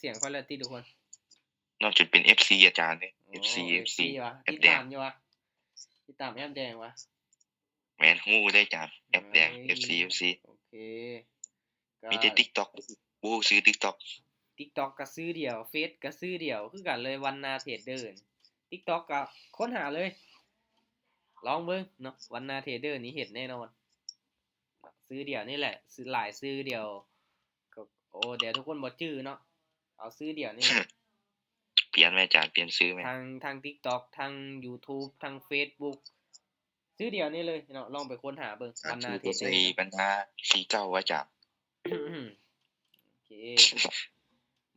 ສຽງຂ້ອຍແລ້ວຕິທຸກຄົນ? ນ້ອງຈົນເປັນເອັຟຊີອາຈານເດ້. ໂອ້ ເອັຟຊີ ເອັຟຊີ ເອັຟຊີຫວາ? ແອັບແດງ ຕິດຕາມຢູ່ຫວາ? ຕິດຕາມແອັບແດງຫວາ? ແມ່ນ ຮູ້ເດ້ອາຈານ ແອັບແດງ ເອັຟຊີ ເອັຟຊີ ໂອເຄ. ມີແຕ່ຕິກຕັອກ ບໍ່ຮູ້ຊື່ຕິກຕັອກ. ຕິກຕັອກກໍຊື່ດຽວ ເຟສກໍຊື່ດຽວຄືກັນເລີຍ ວັນນາເທຣດເດີ. ຕິກຕັອກກໍຄົ້ນຫາເລີຍ ລອງເບິ່ງເນາະ ວັນນາເທຣດເດີນີ້ເຫັນແນ່ນອນ. ຊື່ດຽວນີ້ແຫຼະ ຊື່ຫຼາຍຊື່ດຽວ. ໂອ້ ດຽວທຸກຄົນບໍ່ຈື່ເນາະ ເອົາຊື່ດຽວນີ້ແຫຼະ. ປ່ຽນແມ່ອາຈານ ປ່ຽນຊື່ແມ່. ທັງ ທັງຕິກຕັອກ ທັງຢູທູບ ທັງເຟສບຸກ ຊື່ດຽວນີ້ເລີຍເນາະ ລອງໄປຄົ້ນຫາເບິ່ງ ວັນນາເທຣດເດີ. ບັນຫາສີ່ເກົ້າອາຈານ. ໂອເຄ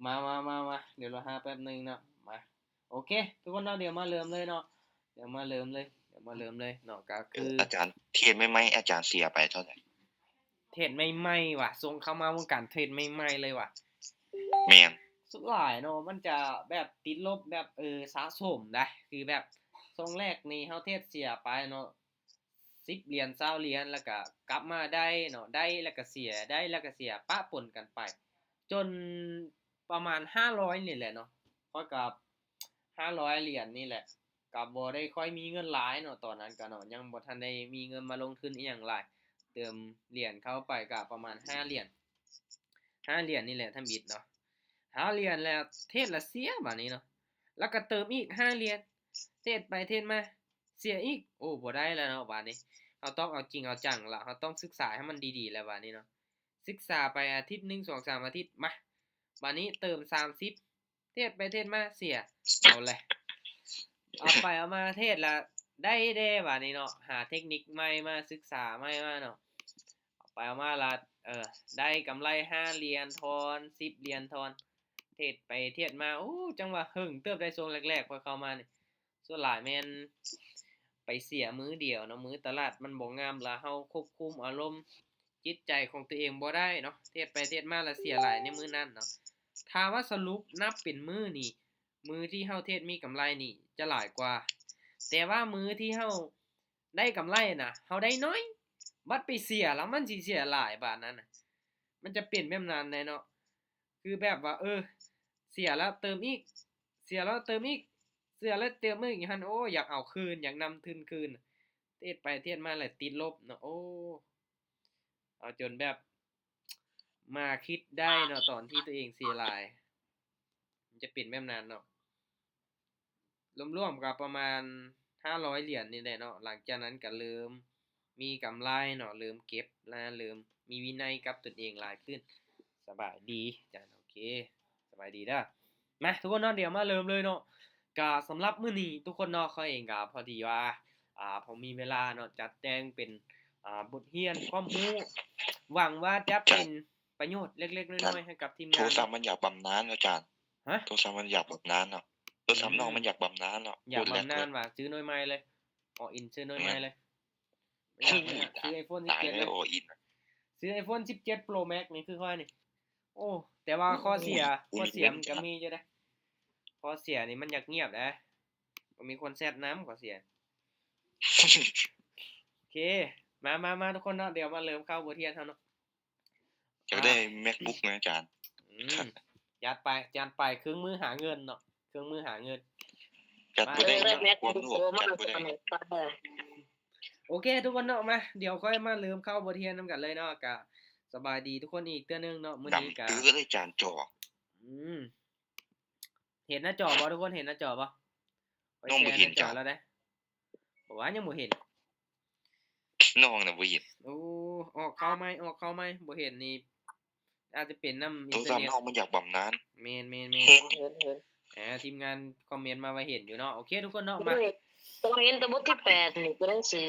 ມາ ມາ ມາ ມາ ດຽວລໍຖ້າແປັບໜຶ່ງເນາະ. ມາ ໂອເຄ ທຸກຄົນເນາະ ດຽວມາເລີ່ມເລີຍເນາະ ດຽວມາເລີ່ມເລີຍ ດຽວມາເລີ່ມເລີຍເນາະ. ກໍຄື ເອີ ອາຈານ ເທຣດໃໝ່ໆ ອາຈານເສຍໄປເທົ່າໃດ? ເທຣດໃໝ່ໆຫວາ? ຊ່ວງເຂົ້າມາວົງການເທຣດໃໝ່ໆເລີຍຫວາ? ແມ່ນ. ສ່ວນຫຼາຍເນາະ ມັນຈະແບບຕິດລົບແບບ ເອີ ສະສົມໄດ໋ ຄືແບບຊ່ວງແລກນີ້ເຮົາເທຣດເສຍໄປເນາະ ສິບຫຼຽນ ຊາວຫຼຽນ ແລ້ວກະກັບມາໄດ້ເນາະ ໄດ້ແລ້ວກະເສຍ ໄດ້ແລ້ວກະເສຍ ປະປົນກັນໄປ ຈົນປະມານຫ້າຮ້ອຍນີ້ແຫຼະເນາະ. ຂ້ອຍກໍຫ້າຮ້ອຍຫຼຽນນີ້ແຫຼະ ກໍບໍ່ໄດ້ຄ່ອຍມີເງິນຫຼາຍເນາະ ຕອນນັ້ນກໍເນາະ ຍັງບໍ່ທັນໄດ້ມີເງິນມາລົງທຶນອີ່ຫຍັງຫຼາຍ. ເຕີມຫຼຽນເຂົ້າໄປກໍປະມານຫ້າຫຼຽນ ຫ້າຫຼຽນນີ້ແຫຼະທຳອິດເນາະ ຫ້າຫຼຽນແລ້ວເທຣດລະເສຍບາດນີ້ເນາະ ແລ້ວກໍເຕີມອີກຫ້າຫຼຽນ ເທຣດໄປເທຣດມາ ເສຍອີກ. ໂອ້ ບໍ່ໄດ້ແລ້ວເນາະ ບາດນີ້ເຮົາຕ້ອງເອົາຈິງເອົາຈັງລະ ເຮົາຕ້ອງສຶກສາໃຫ້ມັນດີໆແລ້ວບາດນີ້ເນາະ. ສຶກສາໄປອາທິດໜຶ່ງ ສອງ ສາມອາທິດ ມາ ບາດນີ້ເຕີມສາມສິບ ເທຣດໄປເທຣດມາເສຍ ເອົາແຫຼະ ເອົາໄປເອົາມາເທຣດລະໄດ້ແດ່ບາດນີ້ເນາະ ຫາເທັກນິກໃໝ່ມາ ສຶກສາໃໝ່ມາເນາະ ເອົາໄປເອົາມາລະ ເອີ ໄດ້ກຳໄລຫ້າຫຼຽນ ທອນສິບຫຼຽນ ທອນ ເທຣດໄປເທຣດມາ. ໂອ້ ຈັ່ງວ່າເຫິງເຕີບໄດ໋ ຊ່ວງແລກໆຂ້ອຍເຂົ້າມານີ້ ສ່ວນຫຼາຍແມ່ນໄປເສຍມື້ດຽວເນາະ ມື້ຕະຫຼາດມັນບໍ່ງາມ ລະເຮົາຄວບຄຸມອາລົມຈິດໃຈຂອງຕົວເອງບໍ່ໄດ້ເນາະ ເທຣດໄປເທຣດມາລະເສຍຫຼາຍໃນມື້ນັ້ນເນາະ. ຖ້າວ່າສະຫຼຸບນັບເປັນມື້ນີ້ ມື້ທີ່ເຮົາເທຣດມີກຳໄລນີ້ຈະຫຼາຍກວ່າ ແຕ່ວ່າມື້ທີ່ເຮົາໄດ້ກຳໄລນະ ເຮົາໄດ້ໜ້ອຍ ບັດໄປເສຍລະມັນຊິເສຍຫຼາຍບາດນັ້ນນະ ມັນຈະເປັນແບບນັ້ນແຫຼະເນາະ. ຄືແບບວ່າ ເອີ ເສຍແລ້ວເຕີມອີກ ເສຍແລ້ວເຕີມອີກ ເສຍແລ້ວເຕີມອີກຢູ່ຫັ້ນ ໂອ້ ຢາກເອົາຄືນ ຢາກນຳທຶນຄືນ ເທຣດໄປເທຣດມາແລ້ວຕິດລົບເນາະ. ໂອ້ ເອົາຈົນແບບມາຄິດໄດ້ເນາະ ຕອນທີ່ຕົວເອງເສຍຫຼາຍ ມັນຈະເປັນແບບນັ້ນເນາະ. ລວມໆກໍປະມານຫ້າຮ້ອຍຫຼຽນນີ້ແຫຼະເນາະ ຫຼັງຈາກນັ້ນກໍເລີ່ມມີກຳໄລເນາະ ເລີ່ມເກັບ ແລະ ເລີ່ມມີວິໄນກັບຕົນເອງຫຼາຍຂຶ້ນ. ສະບາຍດີອາຈານ ໂອເຄ ສະບາຍດີເດີ. ມາທຸກຄົນເນາະ ດຽວມາເລີ່ມເລີຍເນາະ. ກະສຳລັບມື້ນີ້ທຸກຄົນເນາະ ຂ້ອຍເອງກະພໍດີວ່າ ອ່າ ພໍມີເວລາເນາະ ຈັດແຕ່ງເປັນ ອ່າ ບົດຮຽນຄວາມຮູ້ ຫວັງວ່າຈະເປັນປະໂຫຍດເລັກໆນ້ອຍໆໃຫ້ກັບທີມງານ. ໂທລະສັບມັນຢາກບຳນານອາຈານ. ຮະ? ໂທລະສັບມັນຢາກບຳນານເນາະ ໂທລະສັບນ້ອງມັນຢາກບຳນານເນາະ. ຢາກບຳນານຫວາ? ຊື້ໜ່ວຍໃໝ່ເລີຍ ອໍອິນ ຊື້ໜ່ວຍໃໝ່ເລີຍ. ຊື້ໄອໂຟນສິບເຈັດເລີຍ ອໍອິນ ຊື້ໄອໂຟນສິບເຈັດໂປຣແມັກນີ້ຄືຂ້ອຍນີ້. ໂອ້ ແຕ່ວ່າຂໍ້ເສຍ ຂໍ້ເສຍມັນກໍມີຢູ່ເດ້ ຂໍ້ເສຍນີ້ມັນຢາກງຽບເດ້ ບໍ່ມີຄົນແຊັດນຳ ຂໍ້ເສຍ. ໂອເຄ ມາໆໆ ທຸກຄົນເນາະ ດຽວມາເລີ່ມເຂົ້າບົດຮຽນເຮົາເນາະ. ຢາກໄດ້ແມັກບຸກນະອາຈານ. ອືມ ຈັດໄປ ຈັດໄປ ເຄື່ອງມືຫາເງິນເນາະ ເຄື່ອງມືຫາເງິນ. ຈັດບໍ່ໄດ້ ຢາກຄວາມຮູ້ ຈັດບໍ່ໄດ້. ໂອເຄ ທຸກຄົນເນາະ ມາ ດຽວຄ່ອຍມາເລີ່ມເຂົ້າບົດຮຽນນຳກັນເລີຍເນາະ. ກະສະບາຍດີທຸກຄົນອີກເທື່ອໜຶ່ງເນາະ ມື້ນີ້ກະດຳເຕີເລີຍຈານຈໍ. ອືມ ເຫັນໜ້າຈໍບໍ່ທຸກຄົນ ເຫັນໜ້າຈໍບໍ່? ນ້ອງບໍ່ເຫັນ ຂ້ອຍແຊໜ້າຈໍແລ້ວເດ້. ບໍ່ວ່າຍັງບໍ່ເຫັນ ນ້ອງນະບໍ່ເຫັນ. ໂອ້ ອອກເຂົ້າໃໝ່ ອອກເຂົ້າໃໝ່ ບໍ່ເຫັນນີ້ ອາດຈະເປັນນຳອິນເຕີເນັດ. ໂທລະສັບນ້ອງມັນຢາກບຳນານ. ແມ່ນໆໆ ເຫັນ ເຫັນ ເຫັນ. ເອີ ທີມງານຄອມເມັນມາວ່າເຫັນຢູ່ເນາະ. ໂອເຄ ທຸກຄົນເນາະ ມາ ຕ້ອງເຫັນແຕ່ບົດທີແປດນີ້ ຕົວໜັງສື.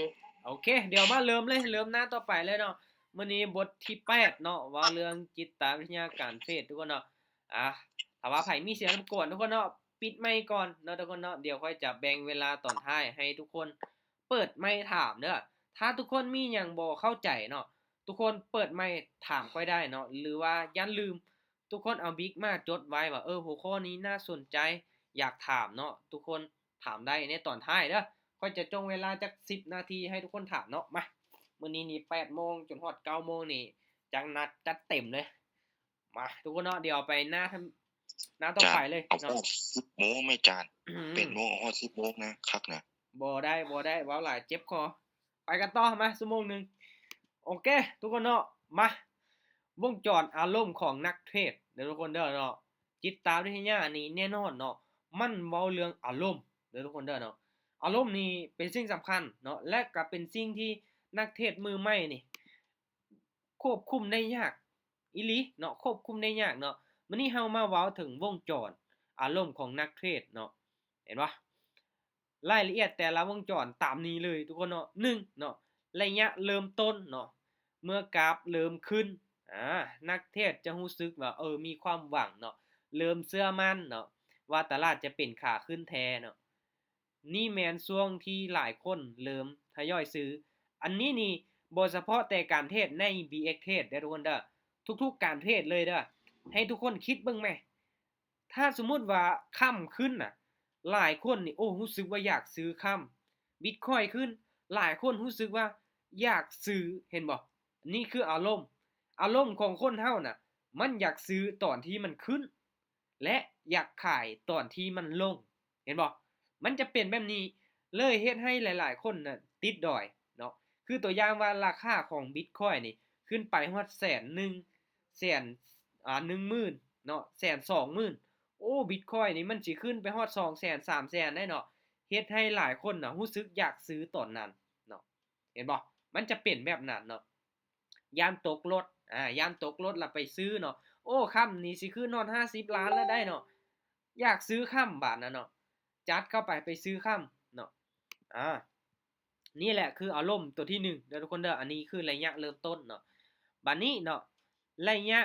ໂອເຄ ດຽວມາເລີ່ມເລີຍ ເລີ່ມໜ້າຕໍ່ໄປເລີຍເນາະ. ມື້ນີ້ບົດທີແປດເນາະ ເວົ້າເລື່ອງຈິດຕະວິທະຍາການເທຣດ ທຸກຄົນເນາະ. ອາ ຖ້າວ່າໃຜມີສຽງລົບກວນ ທຸກຄົນເນາະ ປິດໄມກ່ອນເນາະ ທຸກຄົນເນາະ. ດຽວຂ້ອຍຈະແບ່ງເວລາຕອນທ້າຍໃຫ້ທຸກຄົນເປີດໄມຖາມເດີ. ຖ້າທຸກຄົນມີຫຍັງບໍ່ເຂົ້າໃຈເນາະ ທຸກຄົນເປີດໄມຖາມຂ້ອຍໄດ້ເນາະ ຫຼືວ່າຢ້ານລືມ ທຸກຄົນເອົາບິກມາຈົດໄວ້ວ່າ ເອີ ຫົວຂໍ້ນີ້ໜ້າສົນໃຈ ຢາກຖາມເນາະ ທຸກຄົນຖາມໄດ້ໃນຕອນທ້າຍເດີ. ຂ້ອຍຈະຈົ່ງເວລາຈັກສິບນາທີໃຫ້ທຸກຄົນຖາມເນາະ. ມາ ມື້ນີ້ນີ້ແປດໂມງຈົນຮອດເກົ້າໂມງນີ້ ຈັດໜັກຈັດເຕັມເລີຍ. ມາ ທຸກຄົນເນາະ ດຽວໄປໜ້າທຳ ໜ້າຕໍ່ໄປເລີຍເນາະ ເອົາຮອດສິບໂມງແມ່ຈານ ອືມ ແປດໂມງເອົາຮອດສິບໂມງນະ ຄັກນະ ບໍ່ໄດ້ ບໍ່ໄດ້ ເວົ້າຫຼາຍເຈັບຄໍ ໄປກັນຕໍ່ ມາຊົ່ວໂມງໜຶ່ງ ໂອເຄ ທຸກຄົນເນາະ ມາ ວົງຈອນອາລົມຂອງນັກເທຣດເດີທຸກຄົນເດີເນາະ ຈິດຕາວິທະຍານີ້ແນ່ນອນເນາະ ມັນເວົ້າເລື່ອງອາລົມເດີທຸກຄົນເດີເນາະ ອາລົມນີ້ເປັນສິ່ງສຳຄັນເນາະ ແລະກະເປັນສິ່ງທີ່ນັກເທຣດມືໃໝ່ນີ້ຄວບຄຸມໄດ້ຍາກອີ່ຫຼີເນາະ ຄວບຄຸມໄດ້ຍາກເນາະ ມື້ນີ້ເຮົາມາເວົ້າເຖິງວົງຈອນອາລົມຂອງນັກເທຣດເນາະ ເຫັນບໍ່? ລາຍລະອຽດແຕ່ລະວົງຈອນຕາມນີ້ເລີຍທຸກຄົນເນາະ ໜຶ່ງເນາະ ໄລຍະເລີ່ມຕົ້ນເນາະ ເມື່ອກາບເລີ່ມຂຶ້ນ ອາ ນັກເທຣດຈະຮູ້ສຶກວ່າ ເອີ ມີຄວາມຫວັງເນາະ ເລີ່ມເຊື່ອໝັ້ນເນາະ ວ່າຕະຫຼາດຈະເປັນຂາຂຶ້ນແທ້ເນາະ ນີ້ແມ່ນຊ່ວງທີ່ຫຼາຍຄົນເລີ່ມທະຍອຍຊື້ ອັນນີ້ນີ້ບໍ່ສະເພາະແຕ່ການເທຣດໃນ ບີເອັກ ເທຣດເດີທຸກຄົນເດີ ທຸກໆການເທຣດເລີຍເດີ ໃຫ້ທຸກຄົນຄິດເບິ່ງແມ ຖ້າສົມມຸດວ່າຄ່ຳຂຶ້ນນະ ຫຼາຍຄົນນີ້ ໂອ້ ຮູ້ສຶກວ່າຢາກຊື້ຄ່ຳ ບິດຄອຍຂຶ້ນ ຫຼາຍຄົນຮູ້ສຶກວ່າຢາກຊື້ ເຫັນບໍ່? ນີ້ຄືອາລົມ ອາລົມຂອງຄົນເຮົານະ ມັນຢາກຊື້ຕອນທີ່ມັນຂຶ້ນ ແລະ ຢາກຂາຍຕອນທີ່ມັນລົງ ເຫັນບໍ່? ມັນຈະເປັນແບບນີ້ ເລີຍເຮັດໃຫ້ຫຼາຍໆຄົນນະຕິດດອຍເນາະ ຄືຕົວຢ່າງວ່າລາຄາຂອງບິດຄອຍນີ້ຂຶ້ນໄປຮອດແສນໜຶ່ງ ແສນ ອາ ໜຶ່ງໝື່ນເນາະ ແສນສອງໝື່ນ ໂອ້ ບິດຄອຍນີ້ມັນຊິຂຶ້ນໄປຮອດສອງແສນ ສາມແສນໄດ້ເນາະ ເຮັດໃຫ້ຫຼາຍຄົນນະຮູ້ສຶກຢາກຊື້ຕອນນັ້ນເນາະ ເຫັນບໍ່? ມັນຈະເປັນແບບນັ້ນເນາະ ຢ້ານຕົກລົດ ອາ ຢ້ານຕົກລົດລະໄປຊື້ເນາະ ໂອ້ ຄ່ຳນີ້ຊິຂຶ້ນຮອດຫ້າສິບລ້ານລະໄດ້ເນາະ ຢາກຊື້ຄ່ຳບາດນັ້ນເນາະ ຈັດເຂົ້າໄປ ໄປຊື້ຄ່ຳເນາະ ອາ ນີ້ແຫຼະຄືອາລົມຕົວທີໜຶ່ງເດີທຸກຄົນເດີ ອັນນີ້ຄືໄລຍະເລີ່ມຕົ້ນເນາະ ບາດນີ້ເນາະ ໄລຍະ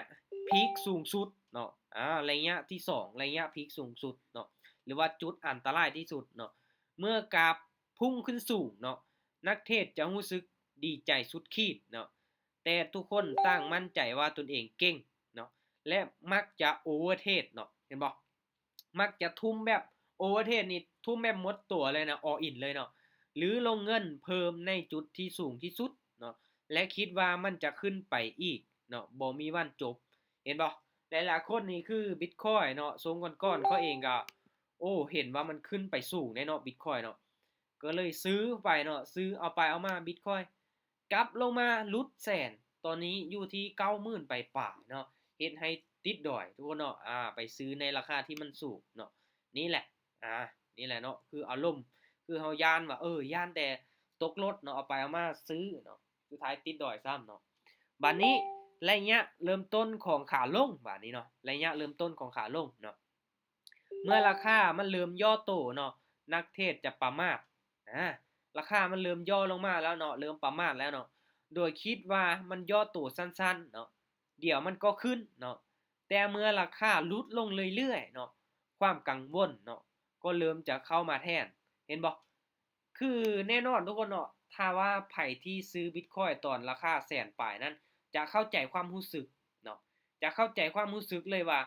ພີກສູງສຸດເນາະ ອາ ໄລຍະທີສອງ ໄລຍະພີກສູງສຸດເນາະ ຫຼືວ່າຈຸດອັນຕະລາຍທີ່ສຸດເນາະ ເມື່ອກາບພຸ່ງຂຶ້ນສູງເນາະ ນັກເທຣດຈະຮູ້ສຶກດີໃຈສຸດຂີດເນາະ ແຕ່ທຸກຄົນຕ່າງໝັ້ນໃຈວ່າຕົນເອງເກັ່ງເນາະ ແລະ ມັກຈະໂອເວີເທຣດເນາະ ເຫັນບໍ່? ມັກຈະທຸ່ມແບບໂອເວີເທຣດນີ້ ທຸ່ມແບບໝົດຕົວເລີຍນະ ອອລອິນເລີຍເນາະ ຫຼືລົງເງິນເພີ່ມໃນຈຸດທີ່ສູງທີ່ສຸດເນາະ ແລະ ຄິດວ່າມັນຈະຂຶ້ນໄປອີກເນາະ ບໍ່ມີວັນຈົບ ເຫັນບໍ່? ຫຼາຍໆຄົນນີ້ຄືບິດຄອຍເນາະ ຊ່ວງກ່ອນໆ ຂ້ອຍເອງກະ ໂອ້ ເຫັນວ່າມັນຂຶ້ນໄປສູງເດ້ເນາະ ບິດຄອຍເນາະ ກໍເລີຍຊື້ໄປເນາະ ຊື້ເອົາໄປເອົາມາບິດຄອຍ ກັບລົງມາຫຼຸດແສນ ຕອນນີ້ຢູ່ທີ່ເກົ້າໝື່ນປາຍໆເນາະ ເຮັດໃຫ້ຕິດດອຍທຸກຄົນເນາະ ອາ ໄປຊື້ໃນລາຄາທີ່ມັນສູງເນາະ ນີ້ແຫຼະ ອາ ນີ້ແຫຼະເນາະ ຄືອາລົມ ຄືເຮົາຢ້ານວ່າ ເອີ ຢ້ານແຕ່ຕົກລົດເນາະ ເອົາໄປເອົາມາຊື້ເນາະ ສຸດທ້າຍຕິດດອຍຊ້ຳເນາະ ບາດນີ້ໄລຍະເລີ່ມຕົ້ນຂອງຂາລົງ ບາດນີ້ເນາະ ໄລຍະເລີ່ມຕົ້ນຂອງຂາລົງເນາະ ເມື່ອລາຄາມັນເລີ່ມຫຍໍ້ໂຕເນາະ ນັກເທຣດຈະປະໝາດ ອາ ລາຄາມັນເລີ່ມຫຍໍ້ລົງມາແລ້ວເນາະ ເລີ່ມປະໝາດແລ້ວເນາະ ໂດຍຄິດວ່າມັນຫຍໍ້ໂຕສັ້ນໆເນາະ ດຽວມັນກໍຂຶ້ນເນາະ ແຕ່ເມື່ອລາຄາຫຼຸດລົງເລື້ອຍໆເນາະ ຄວາມກັງວົນເນາະ ກໍເລີ່ມຈະເຂົ້າມາແທນ ເຫັນບໍ່? ຄືແນ່ນອນທຸກຄົນເນາະ ຖ້າວ່າໃຜທີ່ຊື້ບິດຄອຍຕອນລາຄາແສນປາຍນັ້ນ ຈະເຂົ້າໃຈຄວາມຮູ້ສຶກເນາະ ຈະເຂົ້າໃຈຄວາມຮູ້ສຶກເລີຍວ່າ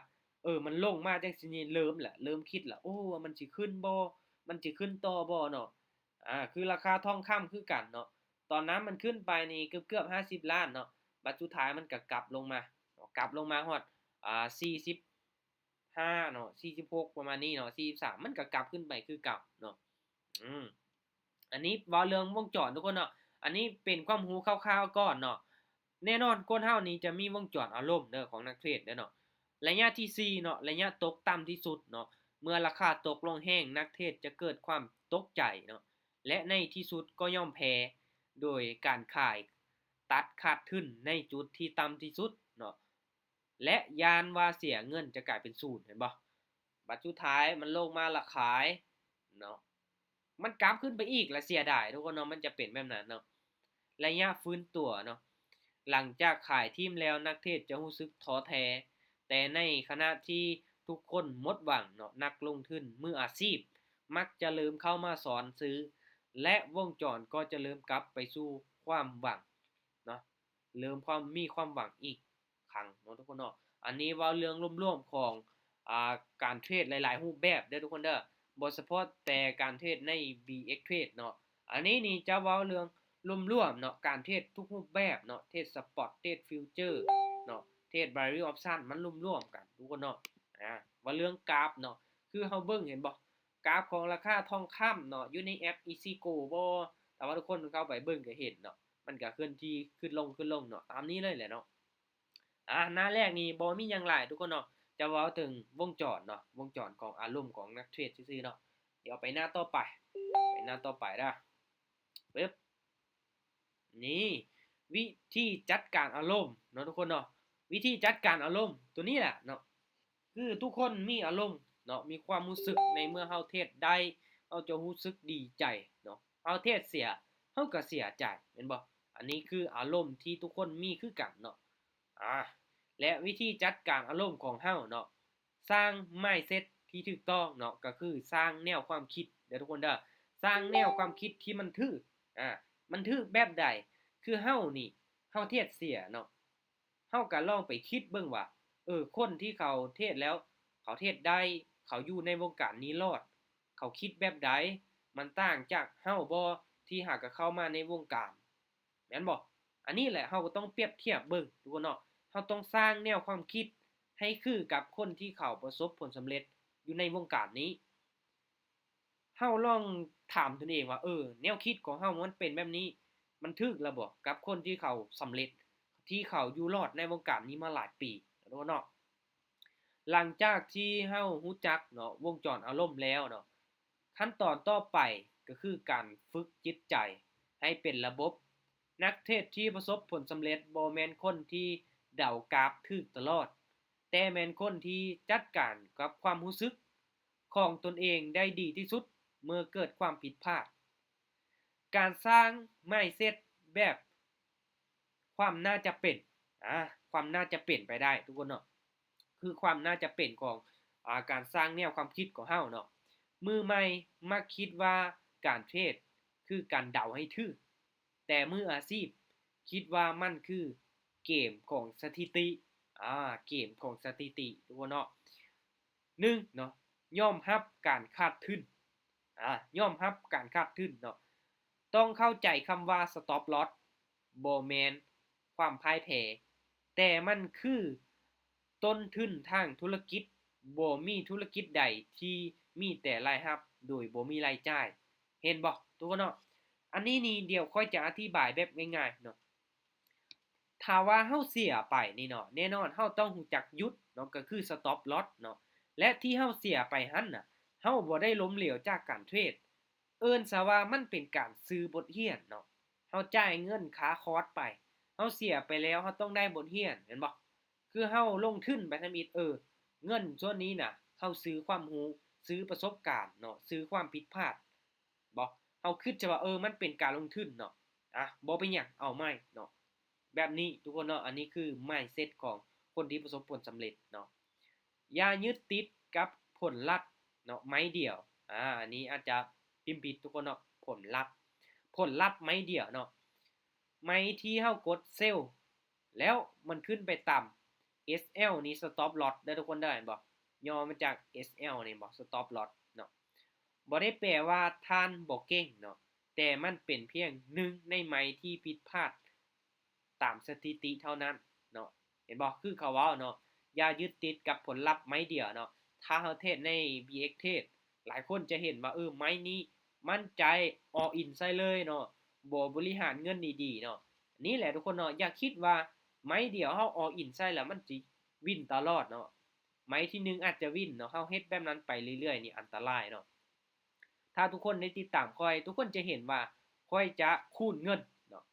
ເອີ ມັນລົງມາຈັ່ງຊີ້ນີ້ ເລີ່ມລະ ເລີ່ມຄິດລະ ໂອ້ ມັນຊິຂຶ້ນບໍ່ ມັນຊິຂຶ້ນຕໍ່ບໍ່ເນາະ ອາ ຄືລາຄາທອງຄຳຄືກັນເນາະ ຕອນນັ້ນມັນຂຶ້ນໄປນີ້ເກືອບໆຫ້າສິບລ້ານເນາະ ບັດສຸດທ້າຍມັນກະກັບລົງມາເນາະ ກັບລົງມາຮອດ ອາ ສີ່ສິບ ຫ້າເນາະ ສີ່ສິບຫົກ ປະມານນີ້ເນາະ ສີ່ສິບສາມ ມັນກະກັບຂຶ້ນໄປຄືເກົ່າເນາະ ອືມ ອັນນີ້ເວົ້າເລື່ອງວົງຈອນທຸກຄົນເນາະ ອັນນີ້ເປັນຄວາມຮູ້ຄ່າວໆກ່ອນເນາະ ແນ່ນອນຄົນເຮົານີ້ຈະມີວົງຈອນອາລົມເດີ ຂອງນັກເທຣດເດີເນາະ ໄລຍະທີສີ່ເນາະ ໄລຍະຕົກຕ່ຳທີ່ສຸດເນາະ ເມື່ອລາຄາຕົກລົງແຮງ ນັກເທຣດຈະເກີດຄວາມຕົກໃຈເນາະ ແລະ ໃນທີ່ສຸດກໍຍອມແພ້ ໂດຍການຂາຍຕັດຂາດທຶນໃນຈຸດທີ່ຕ່ຳທີ່ສຸດເນາະ ແລະ ຢ້ານວ່າເສຍເງິນຈະກາຍເປັນສູນ ເຫັນບໍ່? ບັດສຸດທ້າຍມັນລົງມາລະຂາຍເນາະ ມັນກັບຂຶ້ນໄປອີກ ລະເສຍດາຍທຸກຄົນເນາະ ມັນຈະເປັນແບບນັ້ນເນາະ ໄລຍະຟື້ນຕົວເນາະ ຫຼັງຈາກຂາຍຖິ້ມແລ້ວ ນັກເທຣດຈະຮູ້ສຶກທໍ້ແທ້ ແຕ່ໃນຂະນະທີ່ທຸກຄົນໝົດຫວັງເນາະ ນັກລົງທຶນມືອາຊີບມັກຈະເລີ່ມເຂົ້າມາຊ້ອນຊື້ ແລະ ວົງຈອນກໍຈະເລີ່ມກັບໄປສູ່ຄວາມຫວັງເນາະ ເລີ່ມຄວາມ ມີຄວາມຫວັງອີກ ຄັ້ງເນາະທຸກຄົນເນາະ ອັນນີ້ເວົ້າເລື່ອງລວມໆຂອງ ອາ ການເທຣດຫຼາຍໆຮູບແບບເດີທຸກຄົນເດີ ບໍ່ສະເພາະແຕ່ການເທຣດໃນ ບີເອັກ ເທຣດເນາະ ອັນນີ້ນີ້ຈະເວົ້າເລື່ອງລວມໆເນາະ ການເທຣດທຸກຮູບແບບເນາະ ເທຣດສະປອດ ເທຣດຟິວເຈີເນາະ ເທຣດ Binary Option ມັນລວມໆກັນທຸກຄົນເນາະ ອາ ວ່າເລື່ອງກາຟເນາະ ຄືເຮົາເບິ່ງເຫັນບໍ່ ກາຟຂອງລາຄາທອງຄຳເນາະ ຢູ່ໃນແອັບ EasyGo ບໍ່ ຖ້າວ່າທຸກຄົນເຂົ້າໄປເບິ່ງກໍເຫັນເນາະ ມັນກໍເຄື່ອນທີ່ຂຶ້ນລົງ ຂຶ້ນລົງເນາະ ຕາມນີ້ເລີຍແຫຼະເນາະ. ອາ ໜ້າແລກນີ້ບໍ່ມີຫຍັງຫຼາຍທຸກຄົນເນາະ ຈະເວົ້າເຖິງວົງຈອນເນາະ ວົງຈອນຂອງອາລົມຂອງນັກເທຣດຊື່ໆເນາະ. ດຽວໄປໜ້າຕໍ່ໄປ ໄປໜ້າຕໍ່ໄປເດີ້ ປຶບ ນີ້ ວິທີຈັດການອາລົມເນາະທຸກຄົນເນາະ ວິທີຈັດການອາລົມຕົວນີ້ແຫຼະເນາະ ຄືທຸກຄົນມີອາລົມເນາະ ມີຄວາມຮູ້ສຶກ ໃນເມື່ອເຮົາເທຣດໄດ້ ເຮົາຈະຮູ້ສຶກດີໃຈເນາະ ເຮົາເທຣດເສຍ ເຮົາກໍເສຍໃຈ ແມ່ນບໍ່? ອັນນີ້ຄືອາລົມທີ່ທຸກຄົນມີຄືກັນເນາະ ອາ ແລະ ວິທີຈັດການອາລົມຂອງເຮົາເນາະ ສ້າງ mindset ທີ່ຖືກຕ້ອງເນາະ ກໍຄືສ້າງແນວຄວາມຄິດເດີ້ທຸກຄົນເດີ້ ສ້າງແນວຄວາມຄິດທີ່ມັນຖືກ ອາ ມັນຖືກແບບໃດ? ຄືເຮົານີ້ ເຮົາເທຣດເສຍເນາະ ເຮົາກໍລອງໄປຄິດເບິ່ງວ່າ ເອີ ຄົນທີ່ເຂົາເທຣດແລ້ວ ເຂົາເທຣດໄດ້ ເຂົາຢູ່ໃນວົງການນີ້ລອດ ເຂົາຄິດແບບໃດ? ມັນຕ່າງຈາກເຮົາບໍ່ ທີ່ຫາກໍເຂົ້າມາໃນວົງການ ແມ່ນບໍ່? ອັນນີ້ແຫຼະ ເຮົາກໍຕ້ອງປຽບທຽບເບິ່ງທຸກຄົນເນາະ ເຮົາຕ້ອງສ້າງແນວຄວາມຄິດໃຫ້ຄືກັບຄົນທີ່ເຂົາປະສົບຜົນສຳເລັດຢູ່ໃນວົງການນີ້. ເຮົາລອງຖາມຕົນເອງວ່າ ເອີ ແນວຄິດຂອງເຮົາມັນເປັນແບບນີ້ ມັນຖືກແລ້ວບໍ່ກັບຄົນທີ່ເຂົາສຳເລັດ ທີ່ເຂົາຢູ່ລອດໃນວົງການນີ້ມາຫຼາຍປີເນາະ. ຫຼັງຈາກທີ່ເຮົາຮູ້ຈັກເນາະ ວົງຈອນອາລົມແລ້ວເນາະ ຂັ້ນຕອນຕໍ່ໄປກໍຄືການຝຶກຈິດໃຈໃຫ້ເປັນລະບົບ. ນັກເທຣດທີ່ປະສົບຜົນສຳເລັດບໍ່ແມ່ນຄົນທີ່ເດົາກາບຖືກຕະຫຼອດ, ແຕ່ແມ່ນຄົນທີ່ຈັດການກັບຄວາມຮູ້ສຶກຂອງຕົນເອງໄດ້ດີທີ່ສຸດເມື່ອເກີດຄວາມຜິດພາດ. ການສ້າງ mindset ແບບຄວາມໜ້າຈະເປັນ ອາ ຄວາມໜ້າຈະເປັນໄປໄດ້ທຸກຄົນເນາະ ຄືຄວາມໜ້າຈະເປັນຂອງ ອາ ການສ້າງແນວຄວາມຄິດຂອງເຮົາເນາະ. ມືໃໝ່ມັກຄິດວ່າການເທຣດຄືການເດົາໃຫ້ຖືກ, ແຕ່ມືອາຊີບຄິດວ່າມັນຄືເກມຂອງສະຖິຕິ ອາ ເກມຂອງສະຖິຕິທຸກຄົນເນາະ. ໜຶ່ງເນາະ ຍອມຮັບການຂາດທຶນ ອາ ຍອມຮັບການຂາດທຶນເນາະ. ຕ້ອງເຂົ້າໃຈຄຳວ່າ stop loss ບໍ່ແມ່ນຄວາມພ່າຍແພ້, ແຕ່ມັນຄືຕົ້ນທຶນທາງທຸລະກິດ. ບໍ່ມີທຸລະກິດໃດທີ່ມີແຕ່ລາຍຮັບໂດຍບໍ່ມີລາຍຈ່າຍ. ເຫັນບໍ່ທຸກຄົນເນາະ? ອັນນີ້ນີ້ ດຽວຂ້ອຍຈະອະທິບາຍແບບງ່າຍໆເນາະ. ຖ້າວ່າເຮົາເສຍໄປນີ້ເນາະ ແນ່ນອນເຮົາຕ້ອງຮູ້ຈັກຢຸດເນາະ ກໍຄື stop loss ເນາະ ແລະ ທີ່ເຮົາເສຍໄປຫັ້ນນະ ເຮົາບໍ່ໄດ້ລົ້ມເຫຼວຈາກການເທຣດ ເອີ້ນຊະວ່າມັນເປັນການຊື້ບົດຮຽນເນາະ. ເຮົາຈ່າຍເງິນຄ່າຄອດໄປ ເຮົາເສຍໄປແລ້ວ ເຮົາຕ້ອງໄດ້ບົດຮຽນ ແມ່ນບໍ່? ຄືເຮົາລົງທຶນໄປທຳອິດ ເອີ ເງິນສ່ວນນີ້ນະ ເຮົາຊື້ຄວາມຮູ້ ຊື້ປະສົບການເນາະ ຊື້ຄວາມຜິດພາດ ບໍ່ ເຮົາຄິດຊະວ່າ ເອີ ມັນເປັນການລົງທຶນເນາະ ອາ ບໍ່ເປັນຫຍັງ ເອົາໃໝ່ເນາະ. ແບບນີ້ທຸກຄົນເນາະ ອັນນີ້ຄື mindset ຂອງຄົນທີ່ປະສົບຜົນສຳເລັດເນາະ. ຢ່າຍຶດຕິດກັບຜົນລັບເນາະ ໄມ້ດຽວ ອາ ອັນນີ້ອາດຈະພິມຜິດທຸກຄົນເນາະ ຜົນລັບ ຜົນລັບໄມ້ດຽວເນາະ ໄມ້ທີ່ເຮົາກົດເຊວ ແລ້ວມັນຂຶ້ນໄປຕຳ ເອສແອລ ນີ້ stop loss ເດີທຸກຄົນເດີ ເຫັນບໍ່? ຫຍໍ້ມາຈາກ ເອສແອລ ນີ້ ເຫັນບໍ່? stop loss ເນາະ. ບໍ່ໄດ້ແປວ່າທ່ານບໍ່ເກັ່ງເນາະ ແຕ່ມັນເປັນພຽງໜຶ່ງໃນໄມ້ທີ່ຜິດພາດຕາມສະຖິຕິເທົ່ານັ້ນເນາະ. ເຫັນບໍ່? ຄືເຂົາເວົ້າເນາະ ຢ່າຍຶດຕິດກັບຜົນລັບໄມ້ດຽວເນາະ. ຖ້າເຮົາເທຣດໃນ ບີເອັກ ເທຣດ ຫຼາຍຄົນຈະເຫັນວ່າ ເອີ ໄມ້ນີ້ໝັ້ນໃຈ all in ໃສ່ເລີຍເນາະ ບໍ່ບໍລິຫານເງິນດີໆເນາະ. ນີ້ແຫຼະທຸກຄົນເນາະ ຢ່າຄິດວ່າໄມ້ດຽວເຮົາ all in ໃສ່ແລ້ວມັນຊິວິນຕະຫຼອດເນາະ. ໄມ້ທີໜຶ່ງອາດຈະວິນເນາະ ເຮົາເຮັດແບບນັ້ນໄປເລື້ອຍໆນີ້ອັນຕະລາຍເນາະ. ຖ້າທຸກຄົນໄດ້ຕິດຕາມຂ້ອຍ ທຸກຄົນຈະເຫັນວ່າຂ້ອຍຈະຄູນເງິນເນາະ.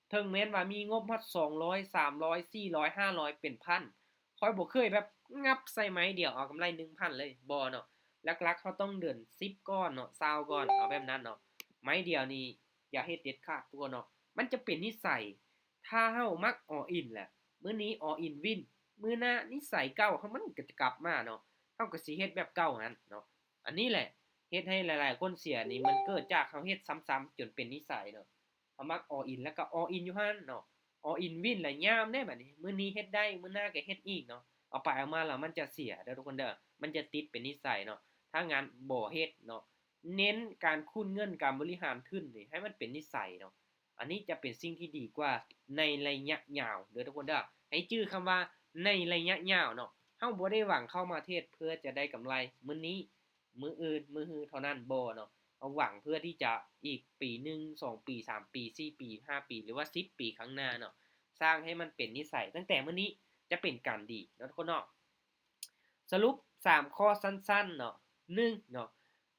ເຖິງແມ່ນວ່າມີງົບຮອດສອງຮ້ອຍ ສາມຮ້ອຍ ສີ່ຮ້ອຍ ຫ້າຮ້ອຍ ເປັນພັນ ຂ້ອຍບໍ່ເຄີຍແບບຫງັບໃສ່ໄມ້ດຽວເອົາກຳໄລໜຶ່ງພັນເລີຍ ບໍ່ເນາະ. ຫຼັກໆເຮົາຕ້ອງເດີນສິບກ່ອນເນາະ ຊາວກ່ອນ ເອົາແບບນັ້ນເນາະ. ໄມ້ດຽວນີ້ຢ່າເຮັດເດັດຂາດທຸກຄົນເນາະ ມັນຈະເປັນນິໄສ. ຖ້າເຮົາມັກ all in ແຫຼະ ມື້ນີ້ all in ວິນ ມື້ໜ້ານິໄສເກົ່າເຮົາມັນກໍຈະກັບມາເນາະ ເຮົາກໍຊິເຮັດແບບເກົ່າຫັ້ນເນາະ. ອັນນີ້ແຫຼະເຮັດໃຫ້ຫຼາຍໆຄົນເສຍນີ້ ມັນເກີດຈາກເຮົາເຮັດຊ້ຳໆຈົນເປັນນິໄສເນາະ. ເຮົາມັກ all in ແລ້ວກໍ all in ຢູ່ຫັ້ນເນາະ all in ວິນ ແລ້ວຍາມເດ້ ບັດນີ້ມື້ນີ້ເຮັດໄດ້ ມື້ໜ້າກໍເຮັດອີກເນາະ. ເອົາໄປເອົາມາແລ້ວມັນຈະເສຍເດີທຸກຄົນເດີ ມັນຈະຕິດເປັນນິໄສເນາະ. ຖ້າງານບໍ່ເຮັດເນາະ ເນັ້ນການຄູນເງິນ ການບໍລິຫານທຶນນີ້ໃຫ້ມັນເປັນນິໄສເນາະ. ອັນນີ້ຈະເປັນສິ່ງທີ່ດີກວ່າໃນໄລຍະຍາວເດີທຸກຄົນເດີ. ໃຫ້ຈື່ຄຳວ່າໃນໄລຍະຍາວເນາະ ຮົາບໍ່ໄດ້ຫວັງເຂົ້າມາເທຣດເພື່ອຈະໄດ້ກຳໄລມື້ນີ້ ມື້ອື່ນ ມື້ຮືເທົ່ານັ້ນ ບໍ່ເນາະ. ເຮົາຫວັງເພື່ອທີ່ຈະອີກປີໜຶ່ງ ສອງປີ ສາມປີ ສີ່ປີ ຫ້າປີ ຫຼືວ່າສິບປີຂ້າງໜ້າເນາະ. ສ້າງໃຫ້ມັນເປັນນິໄສຕັ້ງແຕ່ມື້ນີ້ ຈະເປັນການດີເນາະທຸກຄົນເນາະ. ສະຫຼຸບສາມຂໍ້ສັ້ນໆເນາະ. ໜຶ່ງເນາະ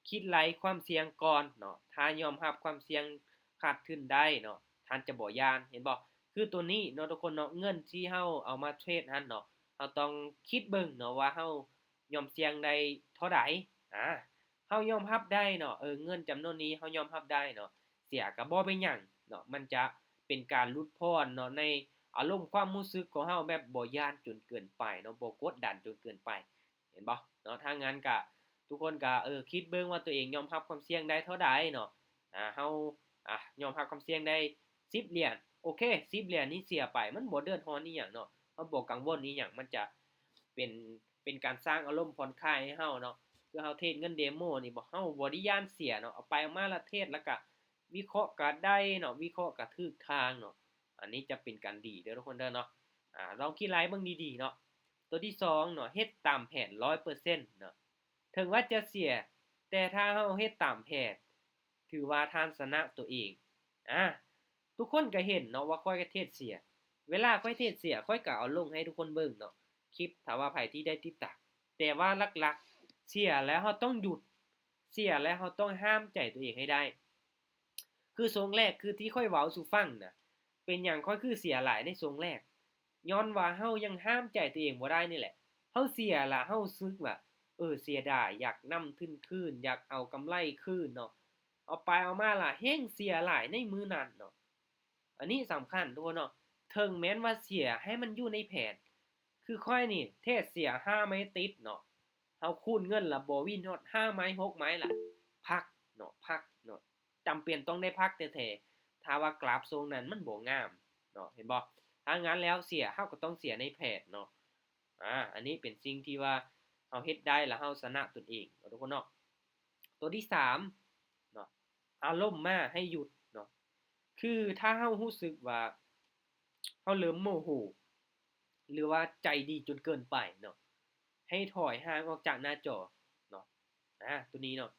ຄິດໄລ່ຄວາມສ່ຽງກ່ອນເນາະ. ຖ້າຍອມຮັບຄວາມສ່ຽງຂາດທຶນໄດ້ເນາະ ທ່ານຈະບໍ່ຢ້ານ ເຫັນບໍ່? ຄືໂຕນີ້ເນາະທຸກຄົນເນາະ ເງິນທີ່ເຮົາເອົາມາເທຣດຫັ້ນເນາະ ເຮົາຕ້ອງຄິດເບິ່ງເນາະວ່າເຮົາຍອມສ່ຽງໄດ້ເທົ່າໃດ. ອາ ເຮົາຍອມຮັບໄດ້ເນາະ ເອີ ເງິນຈຳນວນນີ້ເຮົາຍອມຮັບໄດ້ເນາະ ເສຍກໍບໍ່ເປັນຫຍັງເນາະ. ມັນຈະເປັນການຫຼຸດຜ່ອນເນາະ ໃນອາລົມຄວາມຮູ້ສຶກຂອງເຮົາ ແບບບໍ່ຢ້ານຈົນເກີນໄປເນາະ ບໍ່ກົດດັນຈົນເກີນໄປ ເຫັນບໍ່ເນາະ? ຖ້າງນັ້ນກະ ທຸກຄົນກະ ເອີ ຄິດເບິ່ງວ່າຕົວເອງຍອມຮັບຄວາມສ່ຽງໄດ້ເທົ່າໃດເນາະ. ອາ ເຮົາ ອາ ຍອມຮັບຄວາມສ່ຽງໄດ້ສິບຫຼຽນ ໂອເຄ ສິບຫຼຽນນີ້ເສຍໄປ ມັນບໍ່ເດືອດຮ້ອນອີ່ຫຍັງເນາະ ເຮົາບໍ່ກັງວົນອີ່ຫຍັງ. ມັນຈະເປັນ ເປັນການສ້າງອາລົມຜ່ອນຄາຍໃຫ້ເຮົາເນາະ. ຄືເຮົາເທຣດເງິນເດໂມນີ້ ບໍ່ ເຮົາບໍ່ໄດ້ຢ້ານເສຍເນາະ ເອົາໄປເອົາມາລະເທຣດ ລະກະວິເຄາະກະໄດ້ເນາະ ວິເຄາະກະຖືກທາງເນາະ. ອັນນີ້ຈະເປັນການດີເດີທຸກຄົນເດີເນາະ. ອາ ລອງຄິດໄລ່ເບິ່ງດີໆເນາະ. ໂຕທີສອງເນາະ ເຮັດຕາມແຜນຮ້ອຍເປີເຊັນເນາະ. ເຖິງວ່າຈະເສຍ ແຕ່ຖ້າເຮົາເຮັດຕາມແຜນ ຖືວ່າທ່ານຊະນະຕົວເອງ. ອາ ທຸກຄົນກໍເຫັນເນາະວ່າຂ້ອຍກໍເທຣດເສຍ ເວລາຂ້ອຍເທຣດເສຍ ຂ້ອຍກໍເອົາລົງໃຫ້ທຸກຄົນເບິ່ງເນາະ ຄລິບ ຖ້າວ່າໃຜທີ່ໄດ້ຕິດຕາມ. ແຕ່ວ່າຫຼັກໆ ເສຍແລ້ວເຮົາຕ້ອງຢຸດ ເສຍແລ້ວເຮົາຕ້ອງຫ້າມໃຈຕົວເອງໃຫ້ໄດ້. ຄືຊ່ວງແລກ ຄືທີ່ຂ້ອຍເວົ້າສູ່ຟັງນະ ເປັນຫຍັງຂ້ອຍຄືເສຍຫຼາຍໃນຊ່ວງແລກ? ຍ້ອນວ່າເຮົາຍັງຫ້າມໃຈຕົວເອງບໍ່ໄດ້ນີ້ແຫຼະ. ເຮົາເສຍລະເຮົາຮູ້ສຶກວ່າ ເອີ ເສຍດາຍ ຢາກນຳທຶນຄືນ ຢາກເອົາກຳໄລຄືນເນາະ. ເອົາໄປເອົາມາລະແຮ່ງເສຍຫຼາຍໃນມື້ນັ້ນເນາະ. ອັນນີ້ສຳຄັນທຸກຄົນເນາະ. ເຖິງແມ່ນວ່າເສຍ ໃຫ້ມັນຢູ່ໃນແຜນ. ຄືຂ້ອຍນີ້ ເທຣດເສຍຫ້າໄມ້ຕິດເນາະ. ເຮົາຄູນເງິນລະບໍ່ວິນຮອດຫ້າໄມ້ຫົກໄມ້ລະ ພັກເນາະ ພັກເນາະ. ຈຳເປັນຕ້ອງໄດ້ພັກແທ້ໆ ຖ້າວ່າກຣາຟຊ່ວງນັ້ນມັນບໍ່ງາມເນາະ ເຫັນບໍ່? ຖ້າງນັ້ນແລ້ວເສຍ ເຮົາກໍຕ້ອງເສຍໃນແຜນເນາະ. ອາ ອັນນີ້ເປັນສິ່ງທີ່ວ່າເຮົາເຮັດໄດ້ ແລ້ວເຮົາຊະນະຕົນເອງເນາະ ທຸກຄົນເນາະ. ໂຕທີສາມເນາະ ອາລົມມາໃຫ້ຢຸດເນາະ. ຄືຖ້າເຮົາຮູ້ສຶກວ່າເຮົາເລີ່ມໂມໂຫ ຫຼືວ່າໃຈດີຈົນເກີນໄປເນາະ ໃຫ້ຖອຍຫ່າງອອກຈາກໜ້າຈໍເນາະ. ອາ ໂຕນີ້ເນາະ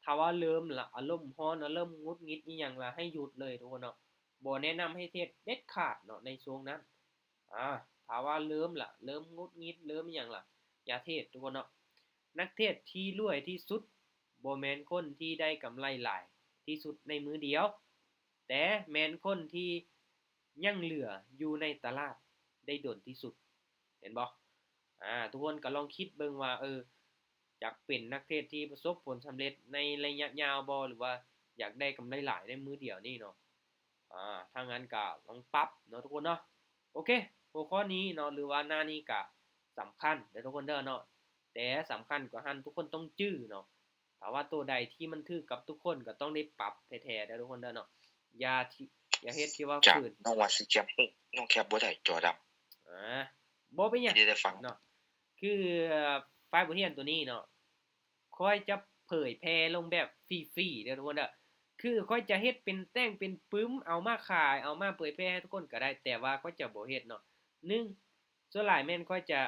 ຖ້າວ່າເລີ່ມລະອາລົມຮ້ອນ ເລີ່ມຫງຸດຫງິດອີ່ຫຍັງລະ ໃຫ້ຢຸດເລີຍທຸກຄົນເນາະ. ບໍ່ແນະນຳໃຫ້ເທຣດເດັດຂາດເນາະໃນຊ່ວງນັ້ນ. ອາ ຖ້າວ່າເລີ່ມລະ ເລີ່ມຫງຸດຫງິດ ເລີ່ມອີ່ຫຍັງລະ ຢ່າເທຣດທຸກຄົນເນາະ. ນັກເທຣດທີ່ລວຍທີ່ສຸດ ບໍ່ແມ່ນຄົນທີ່ໄດ້ກຳໄລຫຼາຍທີ່ສຸດໃນມື້ດຽວ ແຕ່ແມ່ນຄົນທີ່ຍັງເຫຼືອຢູ່ໃນຕະຫຼາດໄດ້ດົນທີ່ສຸດ ເຫັນບໍ່? ອາ ທຸກຄົນກໍລອງຄິດເບິ່ງວ່າ ເອີ ຢາກເປັນນັກເທຣດທີ່ປະສົບຜົນສຳເລັດໃນໄລຍະຍາວບໍ່ ຫຼືວ່າຢາກໄດ້ກຳໄລຫຼາຍໃນມື້ດຽວນີ້ເນາະ. ອາ ຖ້າງນັ້ນກໍລອງປັບເນາະທຸກຄົນເນາະ. ໂອເຄ ຫົວຂໍ້ນີ້ເນາະ ຫຼືວ່າໜ້ານີ້ກໍສຳຄັນເດີທຸກຄົນເດີເນາະ. ແຕ່ສຳຄັນກວ່າຫັ້ນ ທຸກຄົນຕ້ອງຈື່ເນາະ ຖ້າວ່າໂຕໃດທີ່ມັນຖືກກັບທຸກຄົນກໍຕ້ອງໄດ້ປັບແທ້ໆເດີທຸກຄົນເດີເນາະ. ຢ່າທີ່ ຢ່າເຮັດທີ່ວ່າ ຈາກ ຝືນ ນ້ອງວ່າຊິຂຽນ ນ້ອງແຄບບໍ່ໄດ້ ຈໍດຳ. ອາ ບໍ່ເປັນຫຍັງ ໄດ້ຟັງເນາະ. ຄືໄຟລ໌ບົດຮຽນໂຕນີ້ເນາະ ຂ້ອຍຈະເຜີຍແຜ່ລົງແບບຟຣີໆເດີທຸກຄົນເດີ. ຄືຂ້ອຍຈະເຮັດເປັນແຕ່ງເປັນປຶ້ມ ເອົາມາຂາຍ ເອົາມາເຜີຍແຜ່ໃຫ້ທຸກຄົນກໍໄດ້ ແຕ່ວ່າຂ້ອຍຈະບໍ່ເຮັດເນາະ. ໜຶ່ງ ສ່ວນຫຼາຍແມ່ນຂ້ອຍຈະ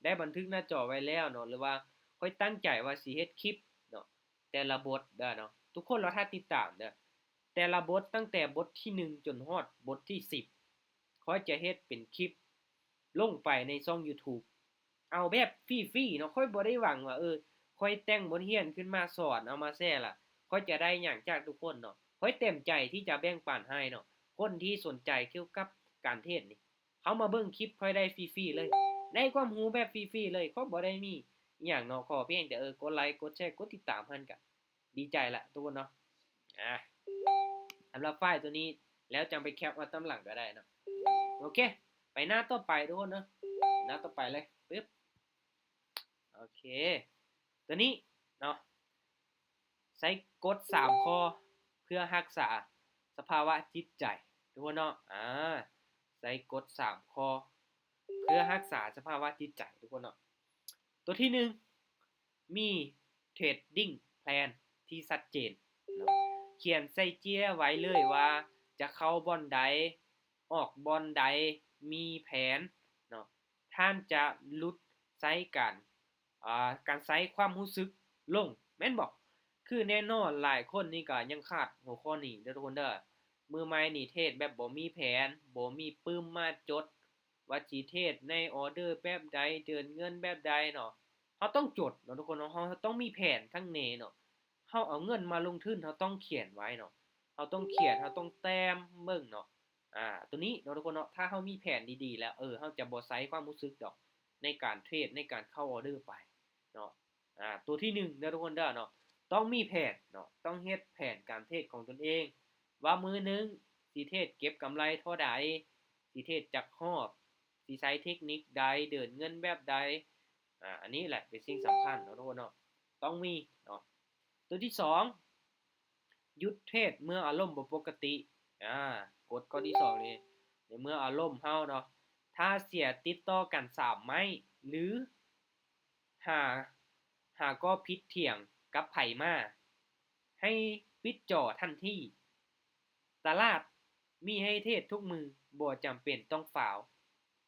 ໄດ້ບັນທຶກໜ້າຈໍໄວ້ແລ້ວເນາະ ຫຼືວ່າຂ້ອຍຕັ້ງໃຈວ່າຊິເຮັດຄລິບເນາະ ແຕ່ລະບົດເດີເນາະ ທຸກຄົນລໍຖ້າຕິດຕາມເດີ. ແຕ່ລະບົດ ຕັ້ງແຕ່ບົດທີໜຶ່ງຈົນຮອດບົດທີສິບ ຂ້ອຍຈະເຮັດເປັນຄລິບລົງໄປໃນຊ່ອງ YouTube ເອົາແບບຟຣີໆເນາະ. ຂ້ອຍບໍ່ໄດ້ຫວັງວ່າ ເອີ ຂ້ອຍແຕ່ງບົດຮຽນຂຶ້ນມາສອນ ເອົາມາແຊລະ ຂ້ອຍຈະໄດ້ຫຍັງຈາກທຸກຄົນເນາະ. ຂ້ອຍເຕັມໃຈທີ່ຈະແບ່ງປັນໃຫ້ເນາະ ຄົນທີ່ສົນໃຈກ່ຽວກັບການເທຣດນີ້ ເຂົ້າມາເບິ່ງຄລິບຂ້ອຍໄດ້ຟຣີໆເລີຍ ໄດ້ຄວາມຮູ້ແບບຟຣີໆເລີຍ. ຂ້ອຍບໍ່ໄດ້ມີອີ່ຫຍັງເນາະ ຂໍພຽງແຕ່ ເອີ ກົດໄລ ກົດແຊ ກົດຕິດຕາມຫັ້ນກະດີໃຈລະທຸກຄົນເນາະ. ອາ ສຳລັບໄຟລ໌ໂຕນີ້ ແລ້ວຈັ່ງໄປແຄບເອົາຕາມຫຼັງກໍໄດ້ເນາະ. ໂອເຄ ໄປໜ້າຕໍ່ໄປທຸກຄົນເນາະ ໜ້າຕໍ່ໄປເລີຍ ປຶບ ໂອເຄ ໂຕນີ້ເນາະ ໃຊ້ກົດສາມຂໍ້ເພື່ອຮັກສາສະພາວະຈິດໃຈ ທຸກຄົນເນາະ. ອາ ໃຊ້ກົດສາມຂໍ້ເພື່ອຮັກສາສະພາວະຈິດໃຈ ທຸກຄົນເນາະ. ໂຕທີໜຶ່ງ ມີ trading plan ທີ່ຊັດເຈນເນາະ ຂຽນໃສ່ເຈ້ຍໄວ້ເລີຍວ່າຈະເຂົ້າບ່ອນໃດ ອອກບ່ອນໃດ ມີແຜນເນາະ. ທ່ານຈະຫຼຸດ ໃຊ້ການ ອ່າ ການໃຊ້ຄວາມຮູ້ສຶກລົງ ແມ່ນບໍ່? ຄືແນ່ນອນຫຼາຍຄົນນີ້ກໍຍັງຂາດຫົວຂໍ້ນີ້ເດີທຸກຄົນເດີ. ມືໃໝ່ນີ້ເທຣດແບບບໍ່ມີແຜນ ບໍ່ມີປຶ້ມມາຈົດວ່າຊິເທຣດໃນອໍເດີແບບໃດ ເດີນເງິນແບບໃດເນາະ. ເຮົາຕ້ອງຈົດເນາະທຸກຄົນເນາະ ເຮົາ ເຮົາຕ້ອງມີແຜນຂ້າງແນ່ເນາະ. ເຮົາເອົາເງິນມາລົງທຶນ ເຮົາຕ້ອງຂຽນໄວ້ເນາະ ເຮົາຕ້ອງຂຽນ ເຮົາຕ້ອງແຕ້ມເບິ່ງເນາະ. ອາ ໂຕນີ້ເນາະທຸກຄົນເນາະ ຖ້າເຮົາມີແຜນດີໆແລ້ວ ເອີ ເຮົາຈະບໍ່ໃຊ້ຄວາມຮູ້ສຶກດອກ ໃນການເທຣດ ໃນການເຂົ້າອໍເດີໄປເນາະ. ອາ ໂຕທີໜຶ່ງເດີທຸກຄົນເດີເນາະ ຕ້ອງມີແຜນເນາະ ຕ້ອງເຮັດແຜນການເທຣດຂອງຕົນເອງ ວ່າມື້ໜຶ່ງຊິເທຣດເກັບກຳໄລເທົ່າໃດ ຊິເທຣດຈັກຮອບ ຊິໃຊ້ເທັກນິກໃດ ເດີນເງິນແບບໃດ. ອາ ອັນນີ້ແຫຼະເປັນສິ່ງສຳຄັນເນາະທຸກຄົນເນາະ ຕ້ອງມີເນາະ. ໂຕທີສອງ ຢຸດເທຣດເມື່ອອາລົມບໍ່ປົກກະຕິ. ອາ ກົດຂໍ້ທີສອງນີ້ ໃນເມື່ອອາລົມເຮົາເນາະ ຖ້າເສຍຕິດຕໍ່ກັນສາມໄມ້ ຫຼື ຫາ ຫາກໍຜິດຖຽງກັບໃຜມາ ໃຫ້ປິດຈໍທັນທີ. ຕະຫຼາດມີໃຫ້ເທຣດທຸກມື້ ບໍ່ຈຳເປັນຕ້ອງຟາວ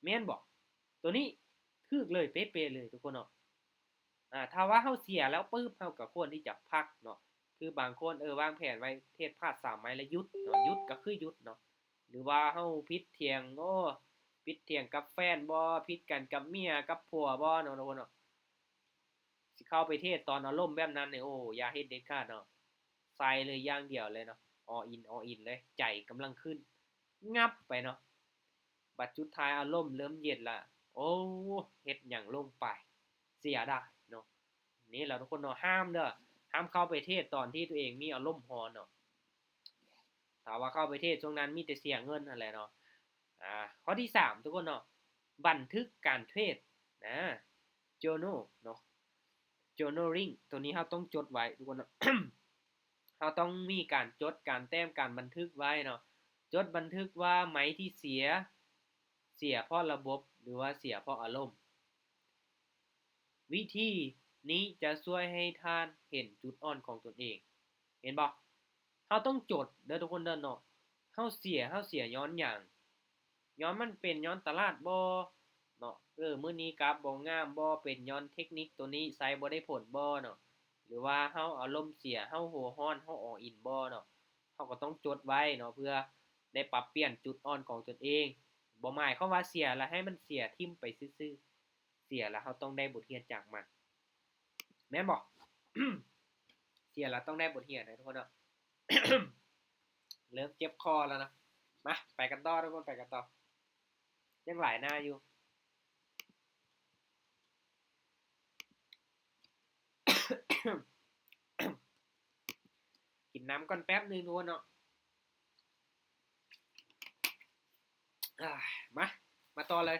ແມ່ນບໍ່? ໂຕນີ້ຖືກເລີຍ ເປະໆເລີຍທຸກຄົນເນາະ. ອາ ຖ້າວ່າເຮົາເສຍແລ້ວປຶບ ເຮົາກໍຄວນທີ່ຈະພັກເນາະ ຄືບາງຄົນ ເອີ ວາງແຜນໄວ້ເທຣດພາດສາມໄມ້ແລ້ວຢຸດເນາະ ຢຸດກໍຄືຢຸດເນາະ. ຫຼືວ່າເຮົາຜິດຖຽງ ໂອ້ ຜິດຖຽງກັບແຟນບໍ ຜິດກັນກັບເມຍກັບຜົວບໍເນາະ ທຸກຄົນເນາະ. ຊິເຂົ້າໄປເທຣດຕອນອາລົມແບບນັ້ນນີ້ ໂອ້ ຢ່າເຮັດເດັດຂາດເນາະ ໃສ່ເລີຍຢ່າງດຽວເລີຍເນາະ ອອລອິນ ອອລອິນເລີຍ ໃຈກຳລັງຂຶ້ນ ຫຍັບໄປເນາະ. ບັດສຸດທ້າຍອາລົມເລີ່ມເຢັນລະ ໂອ້ ເຮັດຫຍັງລົງໄປ ເສຍດາຍເນາະ. ນີ້ລະທຸກຄົນເນາະ ຫ້າມເດີ ຫ້າມເຂົ້າໄປເທຣດຕອນທີ່ຕົວເອງມີອາລົມຮ້ອນເນາະ. ຖ້າວ່າເຂົ້າໄປເທຣດຊ່ວງນັ້ນມີແຕ່ເສຍເງິນຫັ້ນແຫຼະເນາະ. ອາ ຂໍ້ທີສາມ ທຸກຄົນເນາະ ບັນທຶກການເທຣດນະ journal ເນາະ journaling ໂຕນີ້ເຮົາຕ້ອງຈົດໄວ້ທຸກຄົນເນາະ. ເຮົາຕ້ອງມີການຈົດ ການແຕ້ມ ການບັນທຶກໄວ້ເນາະ. ຈົດບັນທຶກວ່າໄມ້ທີ່ເສຍ ເສຍເພາະລະບົບ ຫຼືວ່າເສຍເພາະອາລົມ. ວິທີນີ້ຈະຊ່ວຍໃຫ້ທ່ານເຫັນຈຸດອ່ອນຂອງຕົນເອງ ເຫັນບໍ່? ເຮົາຕ້ອງຈົດເດີທຸກຄົນເດີເນາະ ເຮົາເສຍ ເຮົາເສຍຍ້ອນຫຍັງ? ຍ້ອນມັນເປັນຍ້ອນຕະຫຼາດບໍເນາະ ເອີ ມື້ນີ້ກາບບໍ່ງາມບໍ ເປັນຍ້ອນເທັກນິກໂຕນີ້ໃຊ້ບໍ່ໄດ້ຜົນບໍເນາະ ຫຼືວ່າເຮົາອາລົມເສຍ ເຮົາຫົວຮ້ອນ ເຮົາ all in ບໍເນາະ. ເຮົາກໍຕ້ອງຈົດໄວ້ເນາະ ເພື່ອໄດ້ປັບປ່ຽນຈຸດອ່ອນຂອງຕົນເອງ. ບໍ່ໝາຍຄວາມວ່າເສຍແລ້ວໃຫ້ມັນເສຍຖິ້ມໄປຊື່ໆ ເສຍແລ້ວເຮົາຕ້ອງໄດ້ບົດຮຽນຈາກມັນ ແມ່ນບໍ່? ເສຍແລ້ວຕ້ອງໄດ້ບົດຮຽນເດີທຸກຄົນເນາະ. ເລີ່ມເຈັບຄໍແລ້ວເນາະ. ມາ ໄປກັນຕໍ່ທຸກຄົນ ໄປກັນຕໍ່ ຍັງຫຼາຍໜ້າຢູ່. ກິນນ້ຳກ່ອນແປັບໜຶ່ງທຸກຄົນເນາະ. ອາ ມາ ມາຕໍ່ເລີຍ.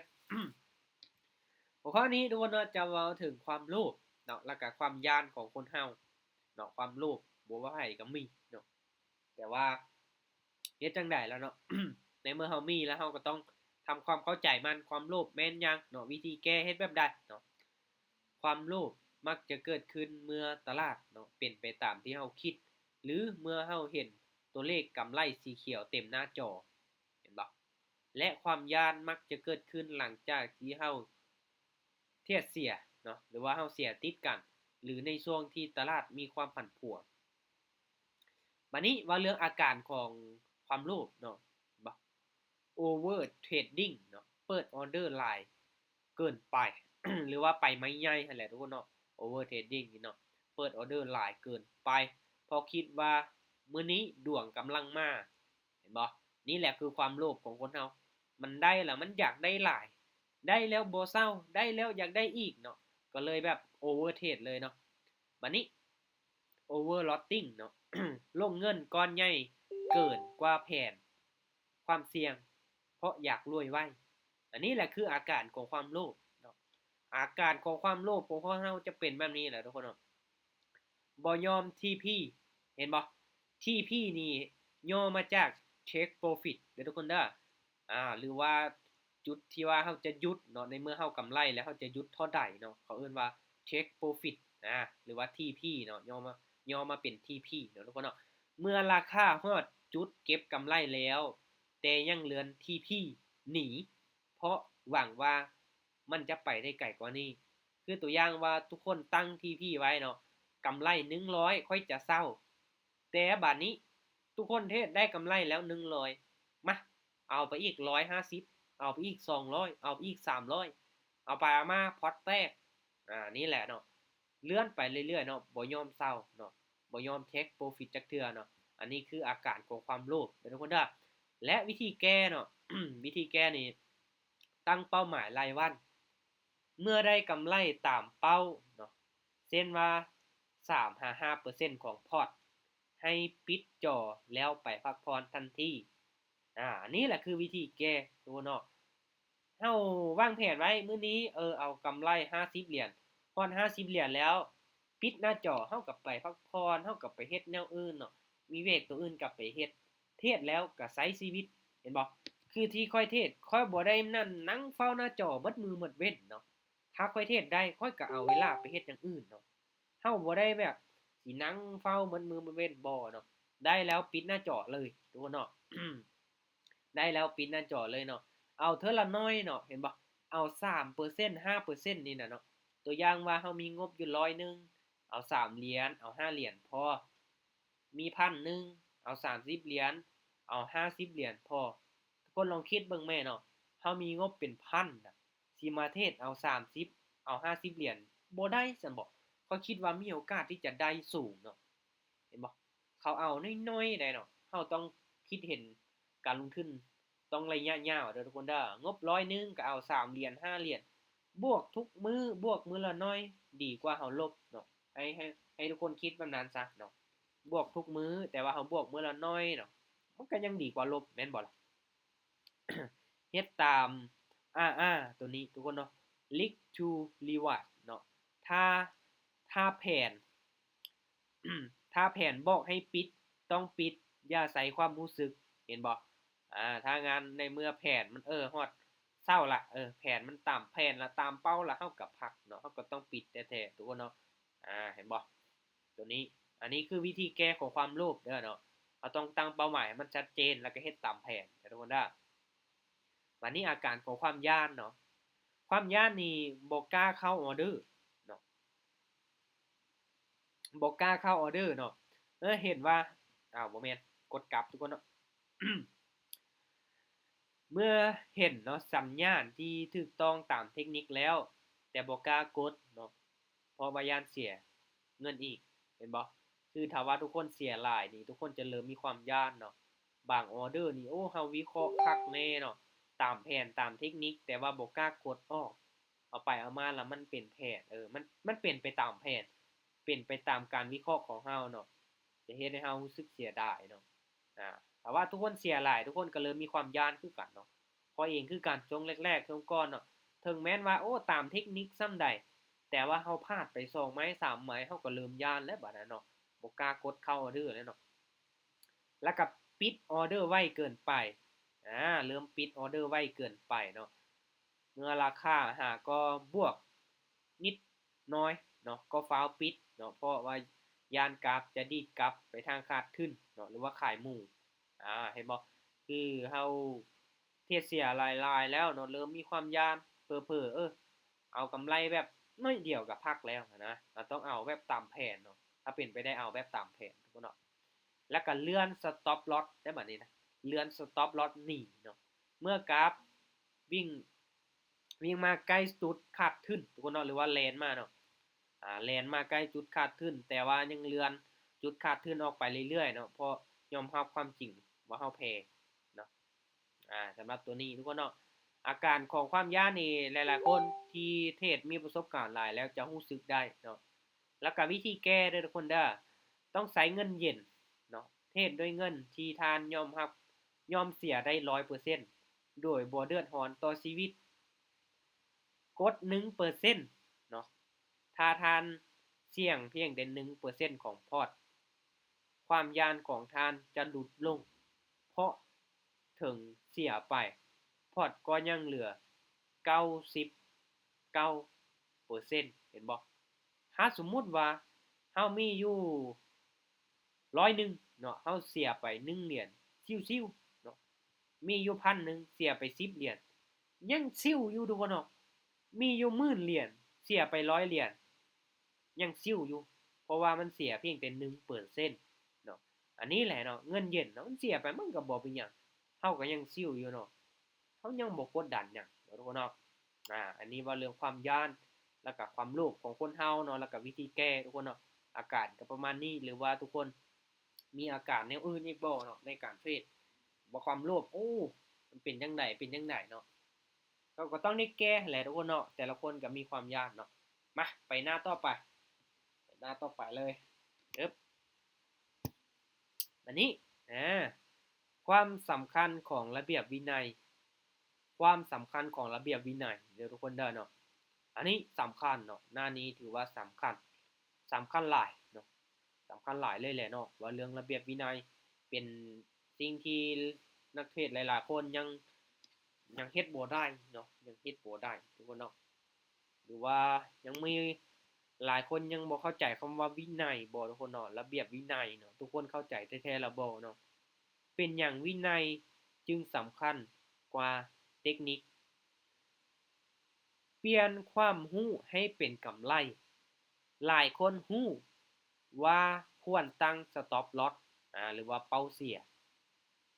ຫົວຂໍ້ນີ້ທຸກຄົນເນາະ ຈະເວົ້າເຖິງຄວາມໂລບເນາະ ແລ້ວກະຄວາມຢ້ານຂອງຄົນເຮົາເນາະ. ຄວາມໂລບບໍ່ວ່າໃຜກໍມີເນາະ ແຕ່ວ່າເຮັດຈັ່ງໃດລະເນາະ ໃນເມື່ອເຮົາມີແລ້ວ ເຮົາກໍຕ້ອງທຳຄວາມເຂົ້າໃຈມັນ ຄວາມໂລບແມ່ນຫຍັງເນາະ ວິທີແກ້ເຮັດແບບໃດເນາະ. ຄວາມໂລບມັກຈະເກີດຂຶ້ນເມື່ອຕະຫຼາດເນາະ ເປັນໄປຕາມທີ່ເຮົາຄິດ ຫຼື ເມື່ອເຮົາເຫັນຕົວເລກກຳໄລສີຂຽວເຕັມໜ້າຈໍ ເຫັນບໍ່? ແລະ ຄວາມຢ້ານມັກຈະເກີດຂຶ້ນຫຼັງຈາກທີ່ເຮົາເທຣດເສຍເນາະ ຫຼືວ່າເຮົາເສຍຕິດກັນ ຫຼື ໃນຊ່ວງທີ່ຕະຫຼາດມີຄວາມຜັນຜວນ. ບາດນີ້ເວົ້າເລື່ອງອາການຂອງຄວາມໂລບເນາະ ເຫັນບໍ່? Over trading ເນາະ ເປີດອອເດີຫຼາຍເກີນໄປ ຫຼືວ່າໄປໄມ້ໃຫຍ່ຫັ້ນແຫຼະທຸກຄົນເນາະ. Over trading ນີ້ເນາະ ເປີດອອເດີຫຼາຍເກີນໄປ ເພາະຄິດວ່າມື້ນີ້ດວງກຳລັງມາ ເຫັນບໍ່? ນີ້ແຫຼະຄືຄວາມໂລບຂອງຄົນເຮົາ ມັນໄດ້ແລ້ວມັນຢາກໄດ້ຫຼາຍ ໄດ້ແລ້ວບໍ່ເຊົາ ໄດ້ແລ້ວຢາກໄດ້ອີກເນາະ ກໍເລີຍແບບ over trade ເລີຍເນາະ. ບາດນີ້ overloading ເນາະ ລົງເງິນກ້ອນໃຫຍ່ເກີນກວ່າແຜນ ຄວາມສ່ຽງ ເພາະຢາກລວຍໄວ. ອັນນີ້ແຫຼະຄືອາການຂອງຄວາມໂລບເນາະ. ອາການຂອງຄວາມໂລບຂອງພວກເຮົາຈະເປັນແບບນີ້ແຫຼະທຸກຄົນເນາະ. ບໍ່ຍອມ TP ເຫັນບໍ່? TP ນີ້ຫຍໍ້ມາຈາກ Take Profit ເດີທຸກຄົນເດີ. ອາ ຫຼືວ່າຈຸດທີ່ວ່າເຮົາຈະຢຸດເນາະ ໃນເມື່ອເຮົາກຳໄລແລ້ວເຮົາຈະຢຸດເທົ່າໃດເນາະ ເຂົາເອີ້ນວ່າ Take Profit ນະ ຫຼືວ່າ TP ເນາະ ຫຍໍ້ມາ ຫຍໍ້ມາເປັນ TP ເນາະທຸກຄົນເນາະ. ເມື່ອລາຄາຮອດຈຸດເກັບກຳໄລແລ້ວ ແຕ່ຍັງເລື່ອນ TP ໜີ ເພາະຫວັງວ່າມັນຈະໄປໄດ້ໄກກວ່ານີ້ ຄືຕົວຢ່າງວ່າທຸກຄົນຕັ້ງທີພີໄວ້ເນາະ ກຳໄລໜຶ່ງຮ້ອຍ ຂ້ອຍຈະເຊົ່າ. ແຕ່ບາດນີ້ທຸກຄົນເທຣດໄດ້ກຳໄລແລ້ວໜຶ່ງຮ້ອຍ ມາ ເອົາໄປອີກຮ້ອຍຫ້າສິບ ເອົາໄປອີກສອງຮ້ອຍ ເອົາໄປອີກສາມຮ້ອຍ ເອົາໄປເອົາມາພອດແຕກ. ອາ ນີ້ແຫຼະເນາະ ເລື່ອນໄປເລື້ອຍໆເນາະ ບໍ່ຍອມເຊົາເນາະ ບໍ່ຍອມເຊັກໂປຣຟິດຈັກເທື່ອເນາະ. ອັນນີ້ຄືອາການຂອງຄວາມໂລບເດີທຸກຄົນເດີ. ແລະ ວິທີແກ້ເນາະ ວິທີແກ້ນີ້ ຕັ້ງເປົ້າໝາຍລາຍວັນ ເມື່ອໄດ້ກຳໄລຕາມເປົ້າເນາະ ເຊັ່ນວ່າ ສາມຫາຫ້າເປີເຊັນຂອງພອດ ໃຫ້ປິດຈໍແລ້ວໄປພັກຜ່ອນທັນທີ. ອາ ອັນນີ້ແຫຼະຄືວິທີແກ້ໂຕເນາະ. ເຮົາວາງແຜນໄວ້ມື້ນີ້ ເອີ ເອົາກຳໄລຫ້າສິບຫຼຽນ ຮອດຫ້າສິບຫຼຽນແລ້ວ ປິດໜ້າຈໍ ເຮົາກໍໄປພັກຜ່ອນ ເຮົາກໍໄປເຮັດແນວອື່ນເນາະ ມີວຽກໂຕອື່ນກໍໄປເຮັດ ເທຣດແລ້ວກໍໃຊ້ຊີວິດ ເຫັນບໍ່? ຄືທີ່ຂ້ອຍເທຣດ ຂ້ອຍບໍ່ໄດ້ນັ້ນນັ່ງເຝົ້າໜ້າຈໍເບິດມື້ເບິດເວັນເນາະ. ຖ້າຂ້ອຍເທຣດໄດ້ ຂ້ອຍກໍເອົາເວລາໄປເຮັດຢ່າງອື່ນເນາະ. ເຮົາບໍ່ໄດ້ແບບຊິນັ່ງເຝົ້າເບິດມື້ເບິດເວັນ ບໍ່ເນາະ. ໄດ້ແລ້ວປິດໜ້າຈໍເລີຍທຸກຄົນເນາະ. ໄດ້ແລ້ວປິດໜ້າຈໍເລີຍເນາະ. ເອົາເທື່ອລະໜ້ອຍເນາະ ເຫັນບໍ່? ເອົາສາມເປີເຊັນ ຫ້າເປີເຊັນນີ້ນະເນາະ. ຕົວຢ່າງວ່າເຮົາມີງົບຢູ່ຮ້ອຍໜຶ່ງ ເອົາສາມຫຼຽນ ເອົາຫ້າຫຼຽນພໍ. ມີພັນໜຶ່ງ ເອົາສາມສິບຫຼຽນ ເອົາຫ້າສິບຫຼຽນພໍ. ທຸກຄົນລອງຄິດເບິ່ງແມ້ເນາະ ເຮົາມີງົບເປັນພັນນະ ຊິມາເທຣດເອົາສາມສິບ ເອົາຫ້າສິບຫຼຽນ ບໍ່ໄດ້ຊັ້ນບໍ? ຂ້ອຍຄິດວ່າມີໂອກາດທີ່ຈະໄດ້ສູງເນາະ ເຫັນບໍ່? ເຂົາເອົາໜ້ອຍໆໃດເນາະ. ເຮົາຕ້ອງຄິດເຫັນການລົງທຶນ ຕ້ອງໄລຍະຍາວເດີທຸກຄົນເດີ. ງົບຮ້ອຍໜຶ່ງກໍເອົາສາມຫຼຽນ ຫ້າຫຼຽນ ບວກທຸກມື້ ບວກມື້ລະໜ້ອຍ ດີກວ່າເຮົາລົບເນາະ. ໃຫ້ ໃຫ້ ໃຫ້ທຸກຄົນຄິດແບບນັ້ນຊະເນາະ ບວກທຸກມື້ ແຕ່ວ່າເຮົາບວກມື້ລະໜ້ອຍເນາະ ມັນກໍຍັງດີກວ່າລົບ ແມ່ນບໍ່ລະ? ເຮັດຕາມ RR ໂຕນີ້ທຸກຄົນເນາະ Risk to Reward ເນາະ. ຖ້າ ຖ້າແຜນ ຖ້າແຜນບອກໃຫ້ປິດ ຕ້ອງປິດ ຢ່າໃຊ້ຄວາມຮູ້ສຶກ ເຫັນບໍ່? ອາ ຖ້າງານໃນເມື່ອແຜນມັນ ເອີ ຮອດເຊົ້າລະ ເອີ ແຜນມັນຕາມແຜນລະ ຕາມເປົ້າລະ ເຮົາກໍພັກເນາະ ເຮົາກໍຕ້ອງປິດແທ້ໆ ທຸກຄົນເນາະ. ອາ ເຫັນບໍ່? ໂຕນີ້ ອັນນີ້ຄືວິທີແກ້ຂອງຄວາມໂລບເດີເນາະ. ເຮົາຕ້ອງຕັ້ງເປົ້າໝາຍໃຫ້ມັນຊັດເຈນ ແລ້ວກໍເຮັດຕາມແຜນເດີທຸກຄົນເດີ. ບາດນີ້ອາການຂອງຄວາມຢ້ານເນາະ ຄວາມຢ້ານນີ້ບໍ່ກ້າເຂົ້າອອເດີເນາະ ບໍ່ກ້າເຂົ້າອອເດີເນາະ. ເອີ ເຫັນວ່າ ອ້າວ ບໍ່ແມ່ນ ກົດກັບທຸກຄົນເນາະ. ເມື່ອເຫັນເນາະ ສັນຍານທີ່ຖືກຕ້ອງຕາມເທັກນິກແລ້ວ ແຕ່ບໍ່ກ້າກົດເນາະ ເພາະວ່າຢ້ານເສຍເງິນອີກ ເຫັນບໍ່? ຄືຖ້າວ່າທຸກຄົນເສຍຫຼາຍນີ້ ທຸກຄົນຈະເລີ່ມມີຄວາມຢ້ານເນາະ. ບາງອອເດີນີ້ ໂອ້ ເຮົາວິເຄາະຄັກແນ່ເນາະ ຕາມແຜນ ຕາມເທັກນິກ ແຕ່ວ່າບໍ່ກ້າກົດອອກ ເອົາໄປເອົາມາລະມັນເປັນແຜນ ເອີ ມັນ ມັນເປັນໄປຕາມແຜນ ເປັນໄປຕາມການວິເຄາະຂອງເຮົາເນາະ ຈະເຮັດໃຫ້ເຮົາຮູ້ສຶກເສຍດາຍເນາະ. ອາ ຖ້າວ່າທຸກຄົນເສຍຫຼາຍ ທຸກຄົນກໍເລີ່ມມີຄວາມຢ້ານຄືກັນເນາະ. ຂ້ອຍເອງຄືກັນ ຊ່ວງແລກໆ ຊ່ວງກ່ອນເນາະ ເຖິງແມ່ນວ່າ ໂອ້ ຕາມເທັກນິກສ່ຳໃດ ແຕ່ວ່າເຮົາພາດໄປສອງໄມ້ສາມໄມ້ ເຮົາກໍເລີ່ມຢ້ານແລ້ວບາດນັ້ນເນາະ ບໍ່ກ້າກົດເຂົ້າອອເດີແລ້ວເນາະ. ແລ້ວກໍປິດອອເດີໄວເກີນໄປ ອາ ເລີ່ມປິດອອເດີໄວເກີນໄປເນາະ. ເມື່ອລາຄາຫາກໍບວກນິດໜ້ອຍເນາະ ກໍຟ້າວປິດເນາະ ເພາະວ່າຢ້ານກາບຈະດີດກັບໄປທາງຂາດທຶນເນາະ ຫຼືວ່າຂາຍໝູ່. ອາ ເຫັນບໍ່? ຄືເຮົາເທຣດເສຍຫຼາຍໆແລ້ວເນາະ ເລີ່ມມີຄວາມຢ້ານ ເຜີໆ ເອີ ເອົາກຳໄລແບບໜ້ອຍດຽວກໍພັກແລ້ວຫັ້ນນະ. ເຮົາຕ້ອງເອົາແບບຕາມແຜນເນາະ ຖ້າເປັນໄປໄດ້ເອົາແບບຕາມແຜນທຸກຄົນເນາະ. ແລ້ວກໍເລື່ອນ stop loss ໄດ້ບາດນີ້ນະ ເລື່ອນ stop loss ໜີເນາະ. ເມື່ອກາບ ວິ່ງ ວິ່ງມາໃກ້ຈຸດຂາດທຶນທຸກຄົນເນາະ ຫຼືວ່າແລ່ນມາເນາະ ອາ ແລ່ນມາໃກ້ຈຸດຂາດທຶນ ແຕ່ວ່າຍັງເລື່ອນຈຸດຂາດທຶນອອກໄປເລື້ອຍໆເນາະ ເພາະຍອມຮັບຄວາມຈິງວ່າເຮົາແພ້ເນາະ. ອາ ສຳລັບຕົວນີ້ທຸກຄົນເນາະ ອາການຂອງຄວາມຢ້ານນີ້ ຫຼາຍໆຄົນທີ່ເທຣດມີປະສົບການຫຼາຍແລ້ວຈະຮູ້ສຶກໄດ້ເນາະ. ແລ້ວກໍວິທີແກ້ເດີທຸກຄົນເດີ ຕ້ອງໃຊ້ເງິນເຢັນເນາະ ເທຣດດ້ວຍເງິນທີ່ທ່ານຍອມຮັບ ຍອມເສຍໄດ້ຮ້ອຍເປີເຊັນ ໂດຍບໍ່ເດືອດຮ້ອນຕໍ່ຊີວິດ. ກົດໜຶ່ງເປີເຊັນເນາະ ຖ້າທ່ານສ່ຽງພຽງແຕ່ໜຶ່ງເປີເຊັນຂອງພອດ ຄວາມຢ້ານຂອງທ່ານຈະຫຼຸດລົງ ເພາະເຖິງເສຍໄປ ພອດກໍຍັງເຫຼືອເກົ້າສິບເກົ້າເປີເຊັນ ເຫັນບໍ່? ຖ້າສົມມຸດວ່າເຮົາມີຢູ່ຮ້ອຍໜຶ່ງເນາະ ເຮົາເສຍໄປໜຶ່ງຫຼຽນ ຊິວໆເນາະ ມີຢູ່ພັນໜຶ່ງ ເສຍໄປສິບຫຼຽນ ຍັງຊິວຢູ່ທຸກຄົນເນາະ. ມີຢູ່ໝື່ນຫຼຽນ ເສຍໄປຮ້ອຍຫຼຽນ ຍັງຊິວຢູ່ ເພາະວ່າມັນເສຍພຽງແຕ່ໜຶ່ງເປີເຊັນເນາະ. ອັນນີ້ແຫຼະເນາະ ເງິນເຢັນເນາະ ມັນເສຍໄປມັນກໍບໍ່ເປັນຫຍັງ ເຮົາກໍຍັງຊິວຢູ່ເນາະ ເຮົາຍັງບໍ່ກົດດັນຫຍັງເນາະ ທຸກຄົນເນາະ. ອາ ອັນນີ້ເວົ້າເລື່ອງຄວາມຢ້ານ ແລ້ວກໍຄວາມໂລບຂອງຄົນເຮົາເນາະ ແລ້ວກໍວິທີແກ້ ທຸກຄົນເນາະ. ອາການກໍປະມານນີ້ ຫຼືວ່າທຸກຄົນມີອາການແນວອື່ນອີກບໍ່ເນາະ ໃນການເທຣດ ວ່າຄວາມໂລບ ໂອ້ ມັນເປັນຈັ່ງໃດ ເປັນຈັ່ງໃດເນາະ. ເຮົາກໍຕ້ອງໄດ້ແກ້ຫັ້ນແຫຼະທຸກຄົນເນາະ ແຕ່ລະຄົນກໍມີຄວາມຢ້ານເນາະ. ມາ ໄປໜ້າຕໍ່ໄປ ໄປໜ້າຕໍ່ໄປເລີຍ ເອີບ ອັນນີ້ ອາ ຄວາມສຳຄັນຂອງລະບຽບວິໄນ ຄວາມສຳຄັນຂອງລະບຽບວິໄນເດີທຸກຄົນເດີເນາະ. ອັນນີ້ສຳຄັນເນາະ ໜ້ານີ້ຖືວ່າສຳຄັນ ສຳຄັນຫຼາຍເນາະ ສຳຄັນຫຼາຍເລີຍແຫຼະເນາະ ວ່າເລື່ອງລະບຽບວິໄນເປັນສິ່ງທີ່ນັກເທຣດຫຼາຍໆຄົນຍັງ ຍັງເຮັດບໍ່ໄດ້ເນາະ ຍັງເຮັດບໍ່ໄດ້ທຸກຄົນເນາະ ຫຼືວ່າຍັງມີຫຼາຍຄົນຍັງບໍ່ເຂົ້າໃຈຄຳວ່າວິໄນບໍ່ທຸກຄົນເນາະ ລະບຽບວິໄນເນາະ ທຸກຄົນເຂົ້າໃຈແທ້ໆລະບໍ່ເນາະ. ເປັນຫຍັງວິໄນຈຶ່ງສຳຄັນກວ່າເຕັກນິກ? ປ່ຽນຄວາມຮູ້ໃຫ້ເປັນກຳໄລ. ຫຼາຍຄົນຮູ້ວ່າຄວນຕັ້ງ stop loss ອາ ຫຼືວ່າເປົ້າເສຍ,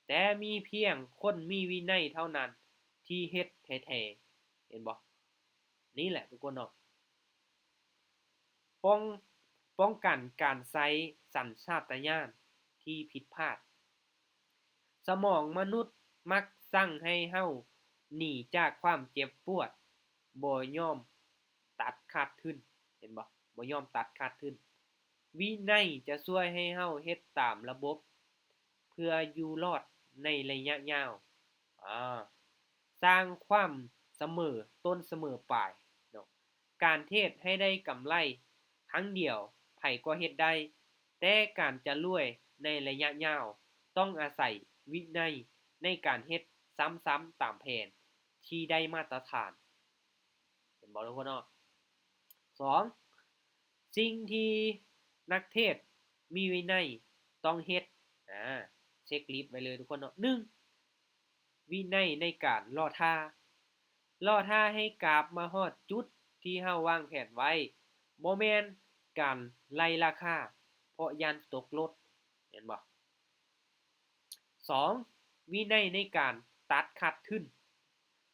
ແຕ່ມີພຽງຄົນມີວິໄນເທົ່ານັ້ນທີ່ເຮັດແທ້ໆ. ເຫັນບໍ່? ນີ້ແຫຼະທຸກຄົນເນາະ. ປ້ອງ ປ້ອງກັນການໃຊ້ສັນຊາດຕະຍານທີ່ຜິດພາດ. ສະໝອງມະນຸດມັກສັ່ງໃຫ້ເຮົາໜີຈາກຄວາມເຈັບປວດ, ບໍ່ຍອມຕັດຂາດທຶນ. ເຫັນບໍ່? ບໍ່ຍອມຕັດຂາດທຶນ. ວິໄນຈະຊ່ວຍໃຫ້ເຮົາເຮັດຕາມລະບົບ ເພື່ອຢູ່ລອດໃນໄລຍະຍາວ. ອາ ສ້າງຄວາມສະເໝີຕົ້ນສະເໝີປາຍເນາະ. ການເທດໃຫ້ໄດ້ກຳໄລຄັ້ງດຽວໃຜກໍເຮັດໄດ້, ແຕ່ການຈະລວຍໃນໄລຍະຍາວ ຕ້ອງອາໄສວິໄນໃນການເຮັດຊ້ຳໆຕາມແຜນທີ່ໄດ້ມາດຕະຖານ. ເຫັນບໍ່ທຸກຄົນເນາະ? ສອງ ສິ່ງທີ່ນັກເທດມີວິໄນຕ້ອງເຮັດ. ອາ ເຊັກລິດໄວ້ເລີຍທຸກຄົນເນາະ. ໜຶ່ງ ວິໄນໃນການລໍຖ້າ. ລໍຖ້າໃຫ້ກາບມາຮອດຈຸດທີ່ເຮົາວາງແຜນໄວ້, ບໍ່ແມ່ນການໄລ່ລາຄາເພາະຢ້ານຕົກໂລດ. ເຫັນບໍ່? ສອງ ວິໄນໃນການຕັດຂາດທຶນ.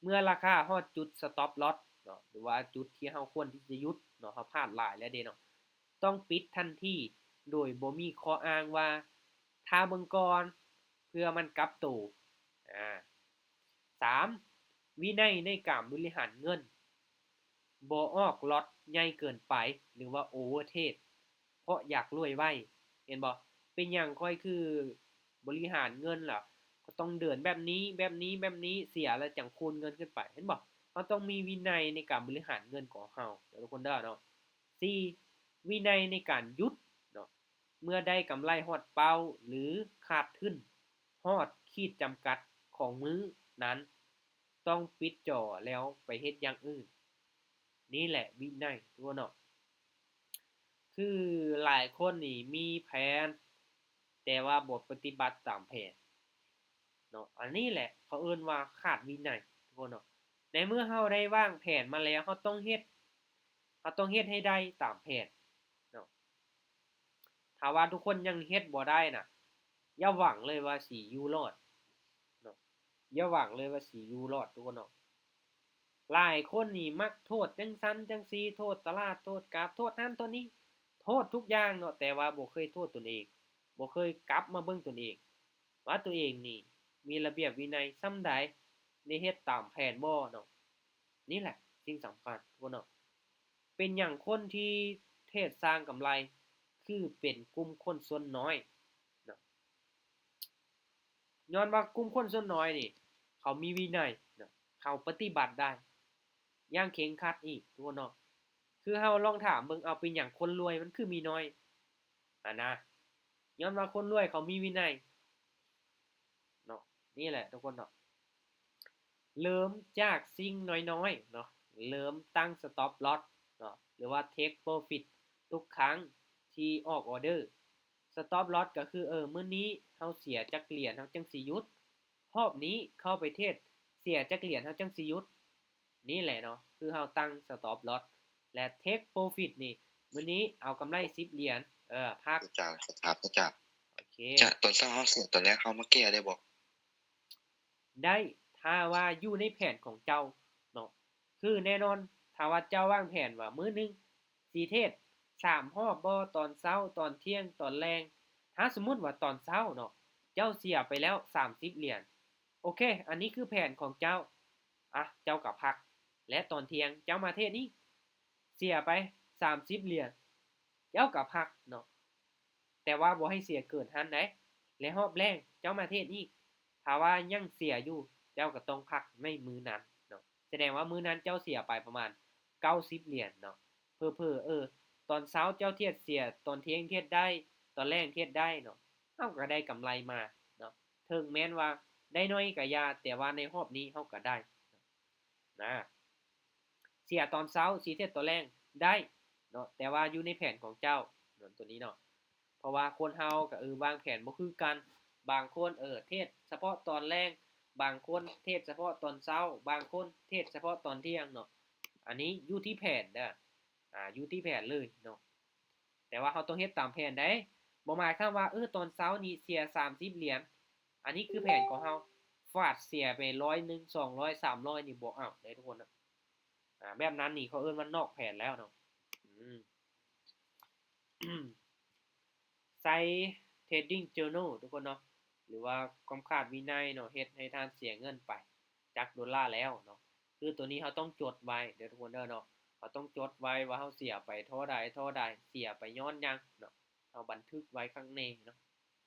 ເມື່ອລາຄາຮອດຈຸດ stop loss ເນາະ ຫຼືວ່າຈຸດທີ່ເຮົາຄວນທີ່ຈະຢຸດເນາະ, ເຮົາພາດຫຼາຍແລ້ວເດ້ເນາະ, ຕ້ອງປິດທັນທີໂດຍບໍ່ມີຂໍ້ອ້າງວ່າຖ້າເບິ່ງກ່ອນ ເພື່ອມັນກັບໂຕ. ອາ ສາມ ວິໄນໃນການບໍລິຫານເງິນ. ບໍ່ອອກລັອດໃຫຍ່ເກີນໄປ ຫຼືວ່າ overtrade ເພາະຢາກລວຍໄວ. ເຫັນບໍ່? ເປັນຫຍັງຂ້ອຍຄືບໍລິຫານເງິນລະ ກໍຕ້ອງເດີນແບບນີ້ ແບບນີ້ ແບບນີ້ ເສຍແລ້ວຈັ່ງຄູນເງິນຂຶ້ນໄປ. ເຫັນບໍ່? ເຮົາຕ້ອງມີວິໄນໃນການບໍລິຫານເງິນຂອງເຮົາເດີທຸກຄົນເດີເນາະ. ສີ່ ວິໄນໃນການຢຸດເນາະ. ເມື່ອໄດ້ກຳໄລຮອດເປົ້າ ຫຼື ຂາດທຶນຮອດຂີດຈຳກັດຂອງມື້ນັ້ນ ຕ້ອງປິດຈໍແລ້ວໄປເຮັດຢ່າງອື່ນ. ນີ້ແຫຼະວິໄນທຸກຄົນເນາະ. ຄືຫຼາຍຄົນນີ້ມີແຜນ ແຕ່ວ່າບໍ່ປະຕິບັດຕາມແຜນເນາະ. ອັນນີ້ແຫຼະເຂົາເອີ້ນວ່າຂາດວິໄນທຸກຄົນເນາະ. ໃນເມື່ອເຮົາໄດ້ວາງແຜນມາແລ້ວ ເຮົາຕ້ອງເຮັດ ເຮົາຕ້ອງເຮັດໃຫ້ໄດ້ຕາມແຜນເນາະ. ຖ້າວ່າທຸກຄົນຍັງເຮັດບໍ່ໄດ້ນະ ຢ່າຫວັງເລີຍວ່າຊິຢູ່ລອດເນາະ, ຢ່າຫວັງເລີຍວ່າຊິຢູ່ລອດທຸກຄົນເນາະ. ຫຼາຍຄົນນີ້ມັກໂທດຈັ່ງຊັ້ນຈັ່ງຊີ້, ໂທດຕະຫຼາດ, ໂທດກາບ, ໂທດນັ້ນໂທດນີ້, ໂທດທຸກຢ່າງເນາະ, ແຕ່ວ່າບໍ່ເຄີຍໂທດຕົນເອງ, ບໍ່ເຄີຍກັບມາເບິ່ງຕົນເອງ ວ່າຕົວເອງນີ້ມີລະບຽບວິໄນສ່ຳໃດ, ໄດ້ເຮັດຕາມແຜນບໍ່ເນາະ. ນີ້ແຫຼະສິ່ງສຳຄັນທຸກຄົນເນາະ. ເປັນຫຍັງຄົນທີ່ເທດສ້າງກຳໄລຄືເປັນກຸ່ມຄົນສ່ວນນ້ອຍເນາະ? ຍ້ອນວ່າກຸ່ມຄົນສ່ວນນ້ອຍນີ້ ເຂົາມີວິໄນເນາະ, ເຂົາປະຕິບັດໄດ້ຢ່າງເຄັ່ງຄັດອີກທຸກຄົນເນາະ. ຄືເຮົາລອງຖາມເບິ່ງ ເອົາ ເປັນຫຍັງຄົນລວຍມັນຄືມີນ້ອຍຫັ້ນນະ? ຍ້ອນວ່າຄົນລວຍເຂົາມີວິໄນເນາະ. ນີ້ແຫຼະທຸກຄົນເນາະ. ເລີ່ມຈາກສິ່ງນ້ອຍໆເນາະ, ເລີ່ມຕັ້ງ stop loss ເນາະ ຫຼືວ່າ take profit ທຸກຄັ້ງທີ່ອອກ order. Stop loss ກໍຄື ເອີ ມື້ນີ້ເຮົາເສຍຈັກຫຼຽນເຮົາຈຶ່ງຊິຢຸດ, ຮອບນີ້ເຂົ້າໄປເທດເສຍຈັກຫຼຽນເຮົາຈຶ່ງຊິຢຸດ. ນີ້ແຫຼະເນາະ ຄືເຮົາຕັ້ງ stop loss ແລະ take profit ນີ້ ມື້ນີ້ເອົາກຳໄລສິບຫຼຽນ ເອີ ພັກ ເຈົ້າ ສະພາບເຈົ້າ ໂອເຄ ຈະຕອນເຊົ້າເຮົາເສຍ ຕອນແລງເຮົາມາແກ້ໄດ້ບໍ່? ໄດ້ ຖ້າວ່າຢູ່ໃນແຜນຂອງເຈົ້າເນາະ ຄືແນ່ນອນ ຖ້າວ່າເຈົ້າວາງແຜນວ່າມື້ໜຶ່ງຊິເທຣດສາມຮອບບໍ ຕອນເຊົ້າ ຕອນທ່ຽງ ຕອນແລງ ຖ້າສົມມຸດວ່າຕອນເຊົ້າເນາະ ເຈົ້າເສຍໄປແລ້ວສາມສິບຫຼຽນ ໂອເຄ ອັນນີ້ຄືແຜນຂອງເຈົ້າ ອະ ເຈົ້າກໍພັກ ແລະ ຕອນທ່ຽງເຈົ້າມາເທຣດອີກ ເສຍໄປສາມສິບຫຼຽນ ເຈົ້າກໍພັກເນາະ ແຕ່ວ່າບໍ່ໃຫ້ເສຍເກີນຫັ້ນໃດ ແລະ ຮອບແລງເຈົ້າມາເທຣດອີກ ຖ້າວ່າຍັງເສຍຢູ່ ເຈົ້າກໍຕ້ອງພັກໃນມື້ນັ້ນເນາະ ສະແດງວ່າມື້ນັ້ນເຈົ້າເສຍໄປປະມານເກົ້າສິບຫຼຽນເນາະ ເຜີໆ ເອີ ຕອນເຊົ້າເຈົ້າເທຣດເສຍ ຕອນທ່ຽງເທຣດໄດ້ ຕອນແລງເທຣດໄດ້ເນາະ ເຮົາກໍໄດ້ກຳໄລມາເນາະ ເຖິງແມ່ນວ່າໄດ້ໜ້ອຍກໍຢ່າ ແຕ່ວ່າໃນຮອບນີ້ເຮົາກໍໄດ້ນະ ເສຍຕອນເຊົ້າຊິເທຣດຕອນແລງໄດ້ເນາະ ແຕ່ວ່າຢູ່ໃນແຜນຂອງເຈົ້າເນາະ ຕົວນີ້ເນາະ ເພາະວ່າຄົນເຮົາກໍ ເອີ ວາງແຜນບໍ່ຄືກັນ ບາງຄົນ ເອີ ເທຣດສະເພາະຕອນແລງ ບາງຄົນເທຣດສະເພາະຕອນເຊົ້າ ບາງຄົນເທຣດສະເພາະຕອນທ່ຽງເນາະ ອັນນີ້ຢູ່ທີ່ແຜນເດີ ອາ ຢູ່ທີ່ແຜນເລີຍເນາະ ແຕ່ວ່າເຮົາຕ້ອງເຮັດຕາມແຜນໃດ ບໍ່ໝາຍຄວາມວ່າ ເອີ ຕອນເຊົ້ານີ້ເສຍສາມສິບຫຼຽນ ອັນນີ້ຄືແຜນຂອງເຮົາ ຟາດເສຍໄປຮ້ອຍໜຶ່ງ ສອງຮ້ອຍ ສາມຮ້ອຍນີ້ບໍ່ເອົາເດ້ທຸກຄົນນະ ອາ ແບບນັ້ນນີ້ເຂົາເອີ້ນວ່ານອກແຜນແລ້ວເນາະ ອືມ ໃຊ້ Trading Journal ທຸກຄົນເນາະ ຫຼືວ່າຄວາມຂາດວິໄນເນາະ ເຮັດໃຫ້ທ່ານເສຍເງິນໄປຈັກໂດລາແລ້ວເນາະ ຄືຕົວນີ້ເຮົາຕ້ອງຈົດໄວ້ເດີທຸກຄົນເດີເນາະ ເຮົາຕ້ອງຈົດໄວ້ວ່າເຮົາເສຍໄປເທົ່າໃດ ເທົ່າໃດ ເສຍໄປຍ້ອນຫຍັງເນາະ ເຮົາບັນທຶກໄວ້ຄັກແນ່ເນາະ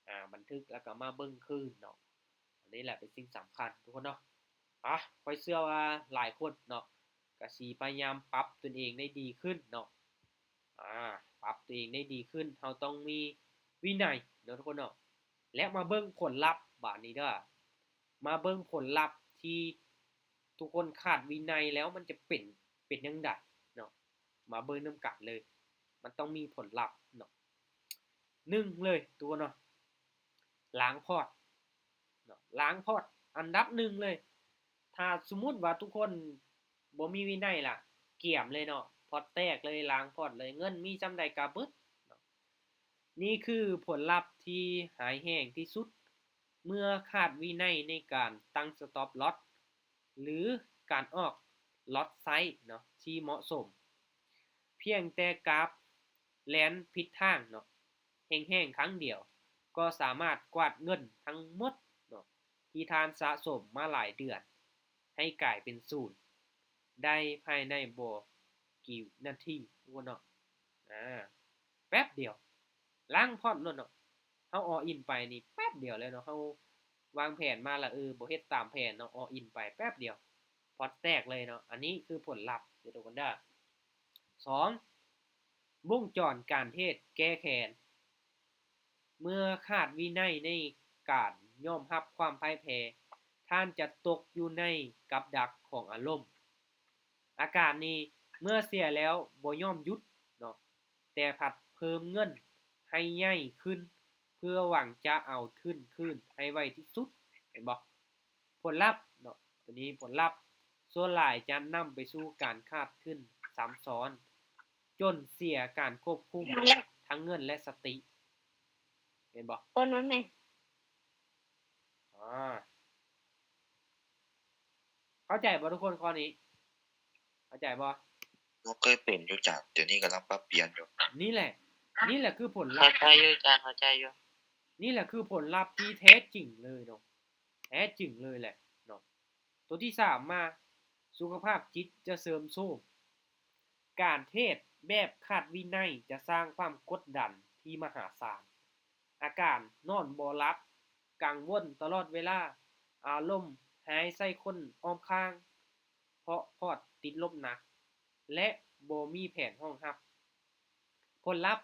ອາ ບັນທຶກແລ້ວກໍມາເບິ່ງຄືນເນາະ ອັນນີ້ແຫຼະເປັນສິ່ງສຳຄັນທຸກຄົນເນາະ ອາ ຂ້ອຍເຊື່ອວ່າຫຼາຍຄົນເນາະ ກໍຊິພະຍາຍາມປັບຕົນເອງໄດ້ດີຂຶ້ນເນາະ ອາ ປັບຕົວເອງໄດ້ດີຂຶ້ນ ເຮົາຕ້ອງມີວິໄນເນາະທຸກຄົນເນາະ ແລະ ມາເບິ່ງຜົນລັບບາດນີ້ເດີ ມາເບິ່ງຜົນລັບທີ່ທຸກຄົນຂາດວິໄນແລ້ວມັນຈະເປັນ ເປັນຈັ່ງໃດເນາະ ມາເບິ່ງນຳກັນເລີຍ ມັນຕ້ອງມີຜົນລັບເນາະ ໜຶ່ງເລີຍທຸກຄົນເນາະ ລ້າງພອດເນາະ ລ້າງພອດອັນດັບໜຶ່ງເລີຍ ຖ້າສົມມຸດວ່າທຸກຄົນບໍ່ມີວິໄນລະ ກຽມເລີຍເນາະ ພອດແຕກເລີຍ ລ້າງພອດເລີຍ ເງິນມີສ່ຳໃດກະເບິດເນາະ ນີ້ຄືຜົນລັບທີ່ຮ້າຍແຮງທີ່ສຸດ ເມື່ອຂາດວິໄນໃນການຕັ້ງ Stop Loss ຫຼື ການອອກ Lot Size ເນາະ ທີ່ເໝາະສົມ ພຽງແຕ່ກາບແລ່ນຜິດທາງເນາະ ແຮງໆຄັ້ງດຽວ ກໍສາມາດກວາດເງິນທັງໝົດເນາະ ທີ່ທ່ານສະສົມມາຫຼາຍເດືອນ ໃຫ້ກາຍເປັນສູນ ໄດ້ພາຍໃນບໍ່ກີ່ນາທີພຸ້ນເນາະ ອາ ແປັບດຽວ ລ້າງພອດໂລດເນາະ ເຮົາ all in ໄປນີ້ແປັບດຽວເລີຍເນາະ ເຮົາວາງແຜນມາລະ ເອີ ບໍ່ເຮັດຕາມແຜນເນາະ all in ໄປແປັບດຽວ ພອດແຕກເລີຍເນາະ ອັນນີ້ຄືຜົນລັບເດີທຸກຄົນເດີ ສອງ ວົງຈອນການເທດແກ້ແຄ້ນ ເມື່ອຂາດວິໄນໃນການຍອມຮັບຄວາມພ່າຍແພ້ ທ່ານຈະຕົກຢູ່ໃນກັບດັກຂອງອາລົມ ອາການນີ້ເມື່ອເສຍແລ້ວບໍ່ຍອມຢຸດເນາະ ແຕ່ພັດເພີ່ມເງິນໃຫ້ໃຫຍ່ຂຶ້ນ ເພື່ອຫວັງຈະເອົາທຶນຄືນໃຫ້ໄວທີ່ສຸດ ເຫັນບໍ່? ຜົນລັບເນາະ ຕົວນີ້ຜົນລັບສ່ວນຫຼາຍຈະນຳໄປສູ່ການຂາດທຶນຊ້ຳຊ້ອນ ຈົນເສຍການຄວບຄຸມທັງເງິນ ແລະ ສະຕິ ເຫັນບໍ່? ໂອນມັນແມ່ ອາ ເຂົ້າໃຈບໍ່ທຸກຄົນຂໍ້ນີ້? ເຂົ້າໃຈບໍ່? ບໍ່ເຄີຍເປັນຢູ່ຈານ ດຽວນີ້ກຳລັງປັບປ່ຽນຢູ່. ນີ້ແຫຼະ ນີ້ແຫຼະຄືຜົນລັບ ເຂົ້າໃຈຢູ່ຈານ ເຂົ້າໃຈຢູ່. ນີ້ແຫຼະຄືຜົນລັບທີ່ແທ້ຈິງເລີຍເນາະ ແທ້ຈິງເລີຍແຫຼະເນາະ. ຕົວທີສາມມາ ສຸຂະພາບຈິດຈະເສື່ອມໂຊມ. ການເທດແບບຂາດວິໄນຈະສ້າງຄວາມກົດດັນທີ່ມະຫາສານ. ອາການນອນບໍ່ຫຼັບ, ກັງວົນຕະຫຼອດເວລາ, ອາລົມຮ້າຍໃສ່ຄົນອ້ອມຂ້າງ ເພາະພອດຕິດລົບໜັກ ແລະ ບໍ່ມີແຜນຮອງຮັບ. ຜົນລັບ,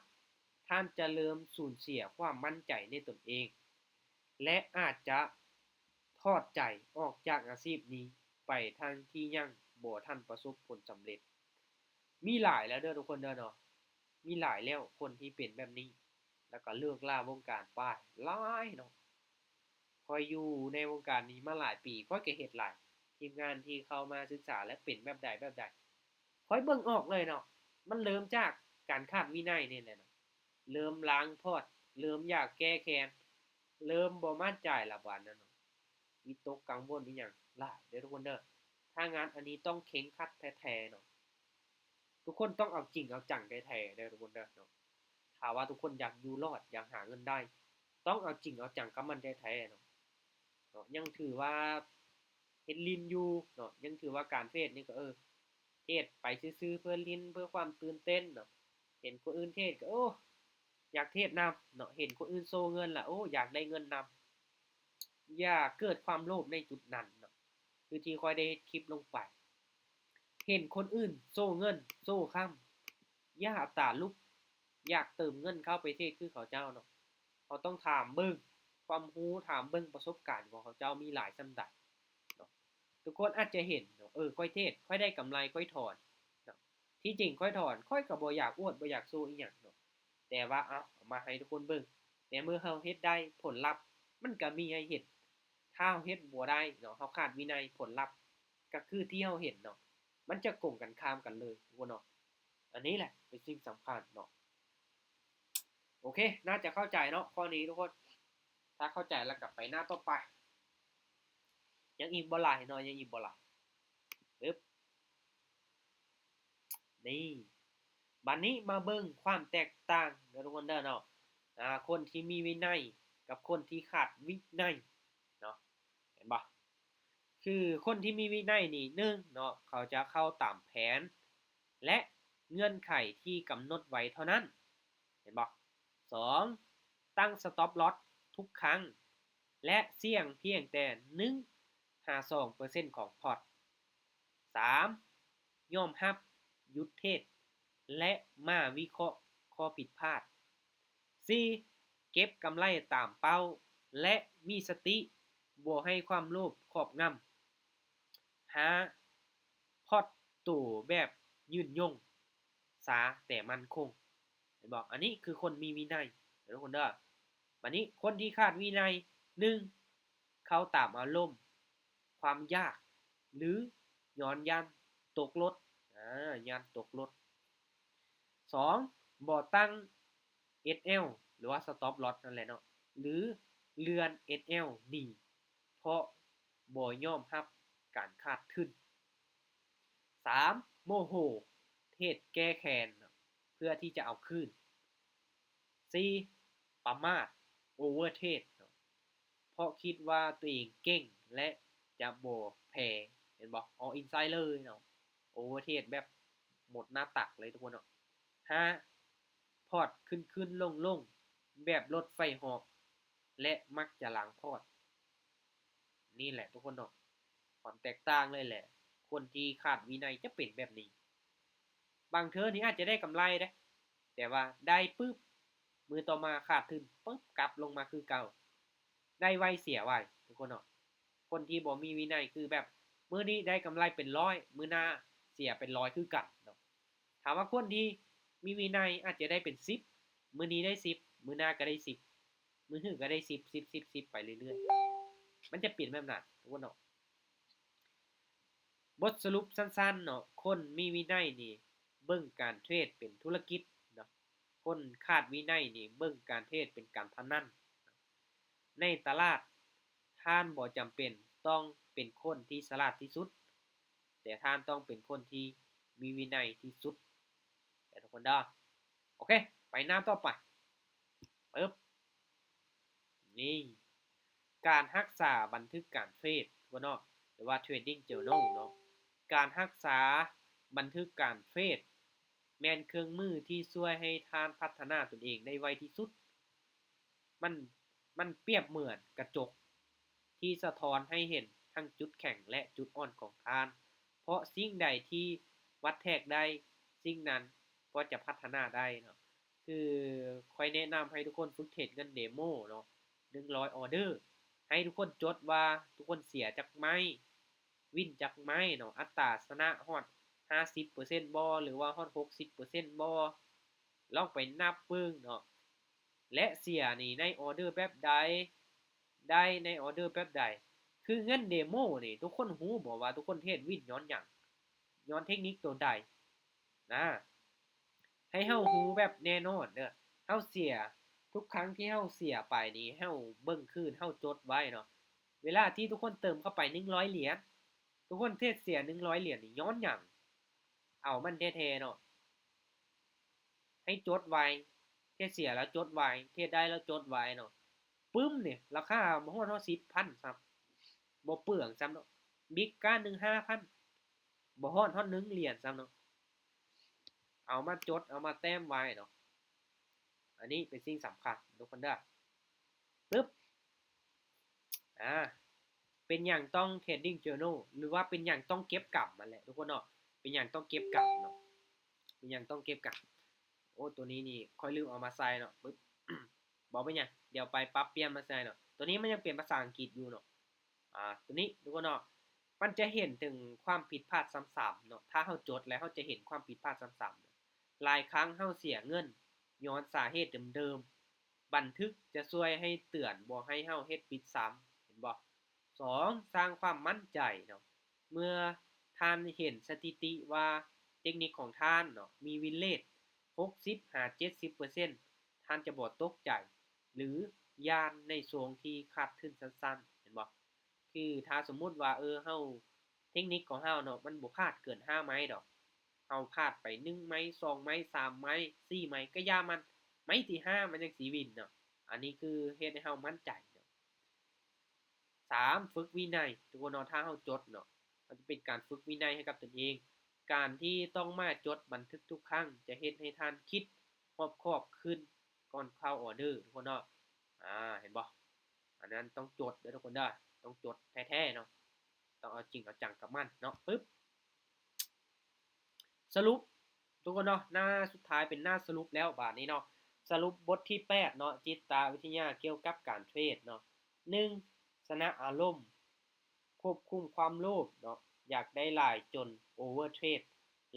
ທ່ານຈະເລີ່ມສູນເສຍຄວາມໝັ້ນໃຈໃນຕົນເອງ ແລະ ອາດຈະຖອດໃຈອອກຈາກອາຊີບນີ້ໄປ ທັງທີ່ຍັງບໍ່ທັນປະສົບຜົນສຳເລັດ. ມີຫຼາຍແລ້ວເດີທຸກຄົນເດີເນາະ, ມີຫຼາຍແລ້ວຄົນທີ່ເປັນແບບນີ້ ແລ້ວກໍເລີກລາວົງການໄປ ຫຼາຍເນາະ. ຂ້ອຍຢູ່ໃນວົງການນີ້ມາຫຼາຍປີ ຂ້ອຍກໍເຫັນຫຼາຍ ທີມງານທີ່ເຂົ້າມາສຶກສາແລ້ວເປັນແບບໃດແບບໃດ ຂ້ອຍເບິ່ງອອກເລີຍເນາະ ມັນເລີ່ມຈາກການຂາດວິໄນນີ້ແຫຼະເນາະ, ເລີ່ມລ້າງພອດ, ເລີ່ມຢາກແກ້ແຄ້ນ, ເລີ່ມບໍ່ໝັ້ນໃຈລະບາດນັ້ນເນາະ, ວິຕົກກັງວົນອີ່ຫຍັງຫຼາຍເດີທຸກຄົນເດີ. ຖ້າງານອັນນີ້ຕ້ອງເຄັ່ງຄັດແທ້ໆເນາະ, ທຸກຄົນຕ້ອງເອົາຈິງເອົາຈັງແທ້ໆເດີທຸກຄົນເດີເນາະ. ຖ້າວ່າທຸກຄົນຢາກຢູ່ລອດ, ຢາກຫາເງິນໄດ້, ຕ້ອງເອົາຈິງເອົາຈັງກັບມັນແທ້ໆເນາະ. ເນາະ ຍັງຖືວ່າເຮັດຫຼິ້ນຢູ່ເນາະ, ຍັງຖືວ່າການເທຣດນີ້ກໍ ເອີ ເທຣດໄປຊື່ໆ ເພື່ອຫຼິ້ນ ເພື່ອຄວາມຕື່ນເຕັ້ນເນາະ. ເຫັນຄົນອື່ນເທຣດກໍ ໂອ້ ຢາກເທຣດນຳເນາະ, ເຫັນຄົນອື່ນໂຊເງິນລະ ໂອ້ ຢາກໄດ້ເງິນນຳ. ຢ່າເກີດຄວາມໂລບໃນຈຸດນັ້ນເນາະ, ຄືທີ່ຂ້ອຍໄດ້ເຮັດຄລິບລົງໄປ. ເຫັນຄົນອື່ນໂຊເງິນໂຊຄຳ, ຢ່າອັດຕາລຸກ, ຢາກເຕີມເງິນເຂົ້າໄປເທຣດຄືເຂົາເຈົ້າເນາະ. ເຮົາຕ້ອງຖາມເບິ່ງຄວາມຮູ້, ຖາມເບິ່ງປະສົບການຂອງເຂົາເຈົ້າມີຫຼາຍສ່ຳໃດເນາະ. ທຸກຄົນອາດຈະເຫັນເນາະ, ເອີ ຂ້ອຍເທຣດ, ຂ້ອຍໄດ້ກຳໄລ, ຂ້ອຍຖອນເນາະ. ທີ່ຈິງຂ້ອຍຖອນ, ຂ້ອຍກໍບໍ່ຢາກອວດ, ບໍ່ຢາກໂຊອີ່ຫຍັງເນາະ. ແຕ່ວ່າ ເອົາ ເອົາມາໃຫ້ທຸກຄົນເບິ່ງ, ໃນເມື່ອເຮົາເຮັດໄດ້, ຜົນລັບມັນກໍມີໃຫ້ເຫັນ. ຖ້າເຮົາເຮັດບໍ່ໄດ້ເນາະ, ເຮົາຂາດວິໄນ, ຜົນລັບກໍຄືທີ່ເຮົາເຫັນເນາະ, ມັນຈະກົງກັນຂ້າມກັນເລີຍທຸກຄົນເນາະ. ອັນນີ້ແຫຼະເປັນສິ່ງສຳຄັນເນາະ. ໂອເຄ ໜ້າຈະເຂົ້າໃຈເນາະ ຂໍ້ນີ້ທຸກຄົນ. ຖ້າເຂົ້າໃຈແລ້ວກໍໄປໜ້າຕໍ່ໄປ. ຍັງອີກບໍ່ຫຼາຍເນາະ, ຍັງອີກບໍ່ຫຼາຍ. ປຶບ ນີ້ ບັດນີ້ມາເບິ່ງຄວາມແຕກຕ່າງເດີທຸກຄົນເດີເນາະ, ອາ ຄົນທີ່ມີວິໄນກັບຄົນທີ່ຂາດວິໄນເນາະ. ເຫັນບໍ່? ຄືຄົນທີ່ມີວິໄນນີ້ ໜຶ່ງເນາະ ເຂົາຈະເຂົ້າຕາມແຜນ ແລະ ເງື່ອນໄຂທີ່ກຳນົດໄວ້ເທົ່ານັ້ນ. ເຫັນບໍ່? ສອງ ຕັ້ງ stop loss ທຸກຄັ້ງ ແລະ ສ່ຽງພຽງແຕ່ໜຶ່ງຫາສອງເປີເຊັນຂອງພອດ. ສາມ ຍອມຮັບຢຸດເທຣດ ແລະ ມາວິເຄາະຂໍ້ຜິດພາດ. ສີ່ ເກັບກຳໄລຕາມເປົ້າ ແລະ ມີສະຕິ ບໍ່ໃຫ້ຄວາມໂລບຄອບງຳ. ຫ້າ ພອດໂຕແບບຍືນຍົງ ຊາແຕ່ໝັ້ນຄົງ. ເຫັນບໍ່? ອັນນີ້ຄືຄົນມີວິໄນເດີທຸກຄົນເດີ. ບັດນີ້ຄົນທີ່ຂາດວິໄນ ໜຶ່ງ ເຂົ້າຕາມອາລົມ, ຄວາມຢາກ ຫຼື ຍ້ອນຢ້ານຕົກລົດ, ອາ ຢ້ານຕົກລົດ. ສອງ ບໍ່ຕັ້ງ ເອສແອລ ຫຼືວ່າ stop loss ນັ້ນແຫຼະເນາະ ຫຼື ເລື່ອນ ເອສແອລ ໜີ ເພາະບໍ່ຍອມຮັບການຂາດທຶນ. ສາມ ໂມໂຫ ເທດແກ້ແຄ້ນເນາະ ເພື່ອທີ່ຈະເອົາຄືນ. ສີ່ ປະໝາດ overtrade ເນາະ ເພາະຄິດວ່າຕົວເອງເກັ່ງ ແລະ ຈະບໍ່ແພ້. ເຫັນບໍ່? All in ໃສ່ເລີຍເນາະ, overtrade ແບບໝົດໜ້າຕັກເລີຍທຸກຄົນເນາະ. ຫ້າ ພອດຂຶ້ນໆລົງໆ ແບບລົດໄຟເຫາະ ແລະ ມັກຈະລ້າງພອດ. ນີ້ແຫຼະທຸກຄົນເນາະ ຄວາມແຕກຕ່າງເລີຍແຫຼະ, ຄົນທີ່ຂາດວິໄນຈະເປັນແບບນີ້. ບາງເທື່ອນີ້ອາດຈະໄດ້ກຳໄລເດ້ ແຕ່ວ່າໄດ້ປຶບ ມື້ຕໍ່ມາຂາດທຶນປຶບ ກັບລົງມາຄືເກົ່າ. ໄດ້ໄວເສຍໄວທຸກຄົນເນາະ. ຄົນທີ່ບໍ່ມີວິໄນຄືແບບ ມື້ນີ້ໄດ້ກຳໄລເປັນຮ້ອຍ ມື້ໜ້າເສຍເປັນຮ້ອຍຄືກັນເນາະ. ຖາມວ່າຄົນທີ່ມີວິໄນອາດຈະໄດ້ເປັນສິບ ມື້ນີ້ໄດ້ສິບ ມື້ໜ້າກໍໄດ້ສິບ ມື້ຮືກໍໄດ້ສິບ ສິບ ສິບ ສິບ ໄປເລື້ອຍໆ. ມັນຈະເປັນແບບນັ້ນທຸກຄົນເນາະ. ບົດສະຫຼຸບສັ້ນໆເນາະ, ຄົນມີວິໄນນີ້ເບິ່ງການເທຣດເປັນທຸລະກິດເນາະ, ຄົນຂາດວິໄນນີ້ເບິ່ງການເທຣດເປັນການພະນັນ. ໃນຕະຫຼາດ ທ່ານບໍ່ຈຳເປັນຕ້ອງເປັນຄົນທີ່ສະຫຼາດທີ່ສຸດ, ແຕ່ທ່ານຕ້ອງເປັນຄົນທີ່ມີວິໄນທີ່ສຸດ. ແຕ່ທຸກຄົນເດີ. ໂອເຄ ໄປໜ້າຕໍ່ໄປ. ປຶບ ນີ້ ການຮັກສາບັນທຶກການເທຣດ ທຸກຄົນເນາະ ຫຼືວ່າ trading journal ເນາະ. ການຮັກສາບັນທຶກການເທຣດ ແມ່ນເຄື່ອງມືທີ່ຊ່ວຍໃຫ້ທ່ານພັດທະນາຕົນເອງໄດ້ໄວທີ່ສຸດ. ມັນ ມັນປຽບເໝືອນກະຈົກທີ່ສະທ້ອນໃຫ້ເຫັນທັງຈຸດແຂງ ແລະ ຈຸດອ່ອນຂອງທ່ານ, ເພາະສິ່ງໃດທີ່ວັດແທກໄດ້, ສິ່ງນັ້ນກໍຈະພັດທະນາໄດ້ເນາະ. ຄືຂ້ອຍແນະນຳໃຫ້ທຸກຄົນຝຶກເທຣດເງິນເດໂມເນາະ ໜຶ່ງຮ້ອຍອໍເດີ, ໃຫ້ທຸກຄົນຈົດວ່າທຸກຄົນເສຍຈັກໄມ້, ວິນຈັກໄມ້ເນາະ, ອັດຕາຊະນະຮອດຫ້າສິບເປີເຊັນບໍ່ ຫຼືວ່າຮອດຫົກສິບເປີເຊັນບໍ່, ລອງໄປນັບເບິ່ງເນາະ. ແລະ ເສຍນີ້ໃນອໍເດີແບບໃດ, ໄດ້ໃນອໍເດີແບບໃດ. ຄືເງິນເດໂມນີ້ ທຸກຄົນຮູ້ບໍ່ວ່າທຸກຄົນເທຣດວິນຍ້ອນຫຍັງ? ຍ້ອນເທັກນິກໂຕໃດນະ? ໃຫ້ເຮົາຮູ້ແບບແນ່ນອນເດີ ເຮົາເສຍ ທຸກຄັ້ງທີ່ເຮົາເສຍໄປນີ້ ໃຫ້ເຮົາເບິ່ງຄືນ ເຮົາຈົດໄວ້ເນາະ ເວລາທີ່ທຸກຄົນເຕີມເຂົ້າໄປໜຶ່ງຮ້ອຍຫຼຽນ ທຸກຄົນເທຣດເສຍໜຶ່ງຮ້ອຍຫຼຽນນີ້ຍ້ອນຫຍັງ? ເອົາມັນແທ້ໆເນາະ ໃຫ້ຈົດໄວ້ ເທຣດເສຍແລ້ວຈົດໄວ້ ເທຣດໄດ້ແລ້ວຈົດໄວ້ເນາະ ປຶ້ມນີ້ ລາຄາບໍ່ຮອດ ຮອດສິບພັນຊ້ຳ ບໍ່ເປືອງຊ້ຳເນາະ ບິກກ້ານໜຶ່ງຫ້າພັນ ບໍ່ຮອດ ຮອດໜຶ່ງຫຼຽນຊ້ຳເນາະ ເອົາມາຈົດ ເອົາມາແຕ້ມໄວ້ເນາະ ອັນນີ້ເປັນສິ່ງສຳຄັນທຸກຄົນເດີ ປຶບ ອາ ເປັນຫຍັງຕ້ອງ Trading Journal ຫຼືວ່າເປັນຫຍັງຕ້ອງເກັບກຳຫັ້ນແຫຼະທຸກຄົນເນາະ ເປັນຫຍັງຕ້ອງເກັບກຳເນາະ ເປັນຫຍັງຕ້ອງເກັບກຳ ໂອ້ ໂຕນີ້ນີ້ຂ້ອຍລືມເອົາມາໃສ່ເນາະ ປຶບ ບໍ່ເປັນຫຍັງ ດຽວໄປປັບປ່ຽນມາໃສ່ເນາະ ໂຕນີ້ມັນຍັງເປັນພາສາອັງກິດຢູ່ເນາະ ອາ ໂຕນີ້ທຸກຄົນເນາະ ມັນຈະເຫັນເຖິງຄວາມຜິດພາດຊ້ຳໆເນາະ ຖ້າເຮົາຈົດແລ້ວເຮົາຈະເຫັນຄວາມຜິດພາດຊ້ຳໆ ຫຼາຍຄັ້ງເຮົາເສຍເງິນຍ້ອນສາເຫດເດີມໆ ບັນທຶກຈະຊ່ວຍໃຫ້ເຕືອນບໍ່ໃຫ້ເຮົາເຮັດຜິດຊ້ຳ ເຫັນບໍ່? ສອງ ສ້າງຄວາມໝັ້ນໃຈເນາະ ເມື່ອທ່ານເຫັນສະຖິຕິວ່າເຕັກນິກຂອງທ່ານເນາະ ມີວິນເຣດ ຫົກສິບຫາເຈັດສິບເປີເຊັນ ທ່ານຈະບໍ່ຕົກໃຈ ຫຼື ຢ້ານໃນຊ່ວງທີ່ຂາດທຶນສັ້ນໆ ເຫັນບໍ່? ຄືຖ້າສົມມຸດວ່າ ເອີ ເຮົາ ເຕັກນິກຂອງເຮົາເນາະ ມັນບໍ່ພາດເກີນຫ້າໄມ້ດອກ ເຮົາພາດໄປໜຶ່ງໄມ້ ສອງໄມ້ ສາມໄມ້ ສີ່ໄມ້ ກະຢ່າມັນ ໄມ້ທີຫ້າມັນຍັງຊິວິນເນາະ ອັນນີ້ຄືເຮັດໃຫ້ເຮົາໝັ້ນໃຈເນາະ. ສາມ ຝຶກວິໄນ ທຸກຄົນເນາະ ຖ້າເຮົາຈົດເນາະ ມັນຈະເປັນການຝຶກວິໄນໃຫ້ກັບຕົນເອງ ການທີ່ຕ້ອງມາຈົດບັນທຶກທຸກຄັ້ງ ຈະເຮັດໃຫ້ທ່ານຄິດຮອບຄອບຂຶ້ນກ່ອນເຂົ້າອອເດີ ທຸກຄົນເນາະ ອາ ເຫັນບໍ່? ອັນນັ້ນຕ້ອງຈົດເດີທຸກຄົນເດີ ຕ້ອງຈົດແທ້ໆເນາະ ຕ້ອງເອົາຈິງເອົາຈັງກັບມັນເນາະ ປຶບ ສະຫຼຸບທຸກຄົນເນາະ ໜ້າສຸດທ້າຍເປັນໜ້າສະຫຼຸບແລ້ວບາດນີ້ເນາະ ສະຫຼຸບບົດທີແປດເນາະ ຈິດຕະວິທະຍາກ່ຽວກັບການເທຣດເນາະ ໜຶ່ງ ຊະນະອາລົມ ຄວບຄຸມຄວາມໂລບເນາະ ຢາກໄດ້ຫຼາຍຈົນໂອເວີເທຣດ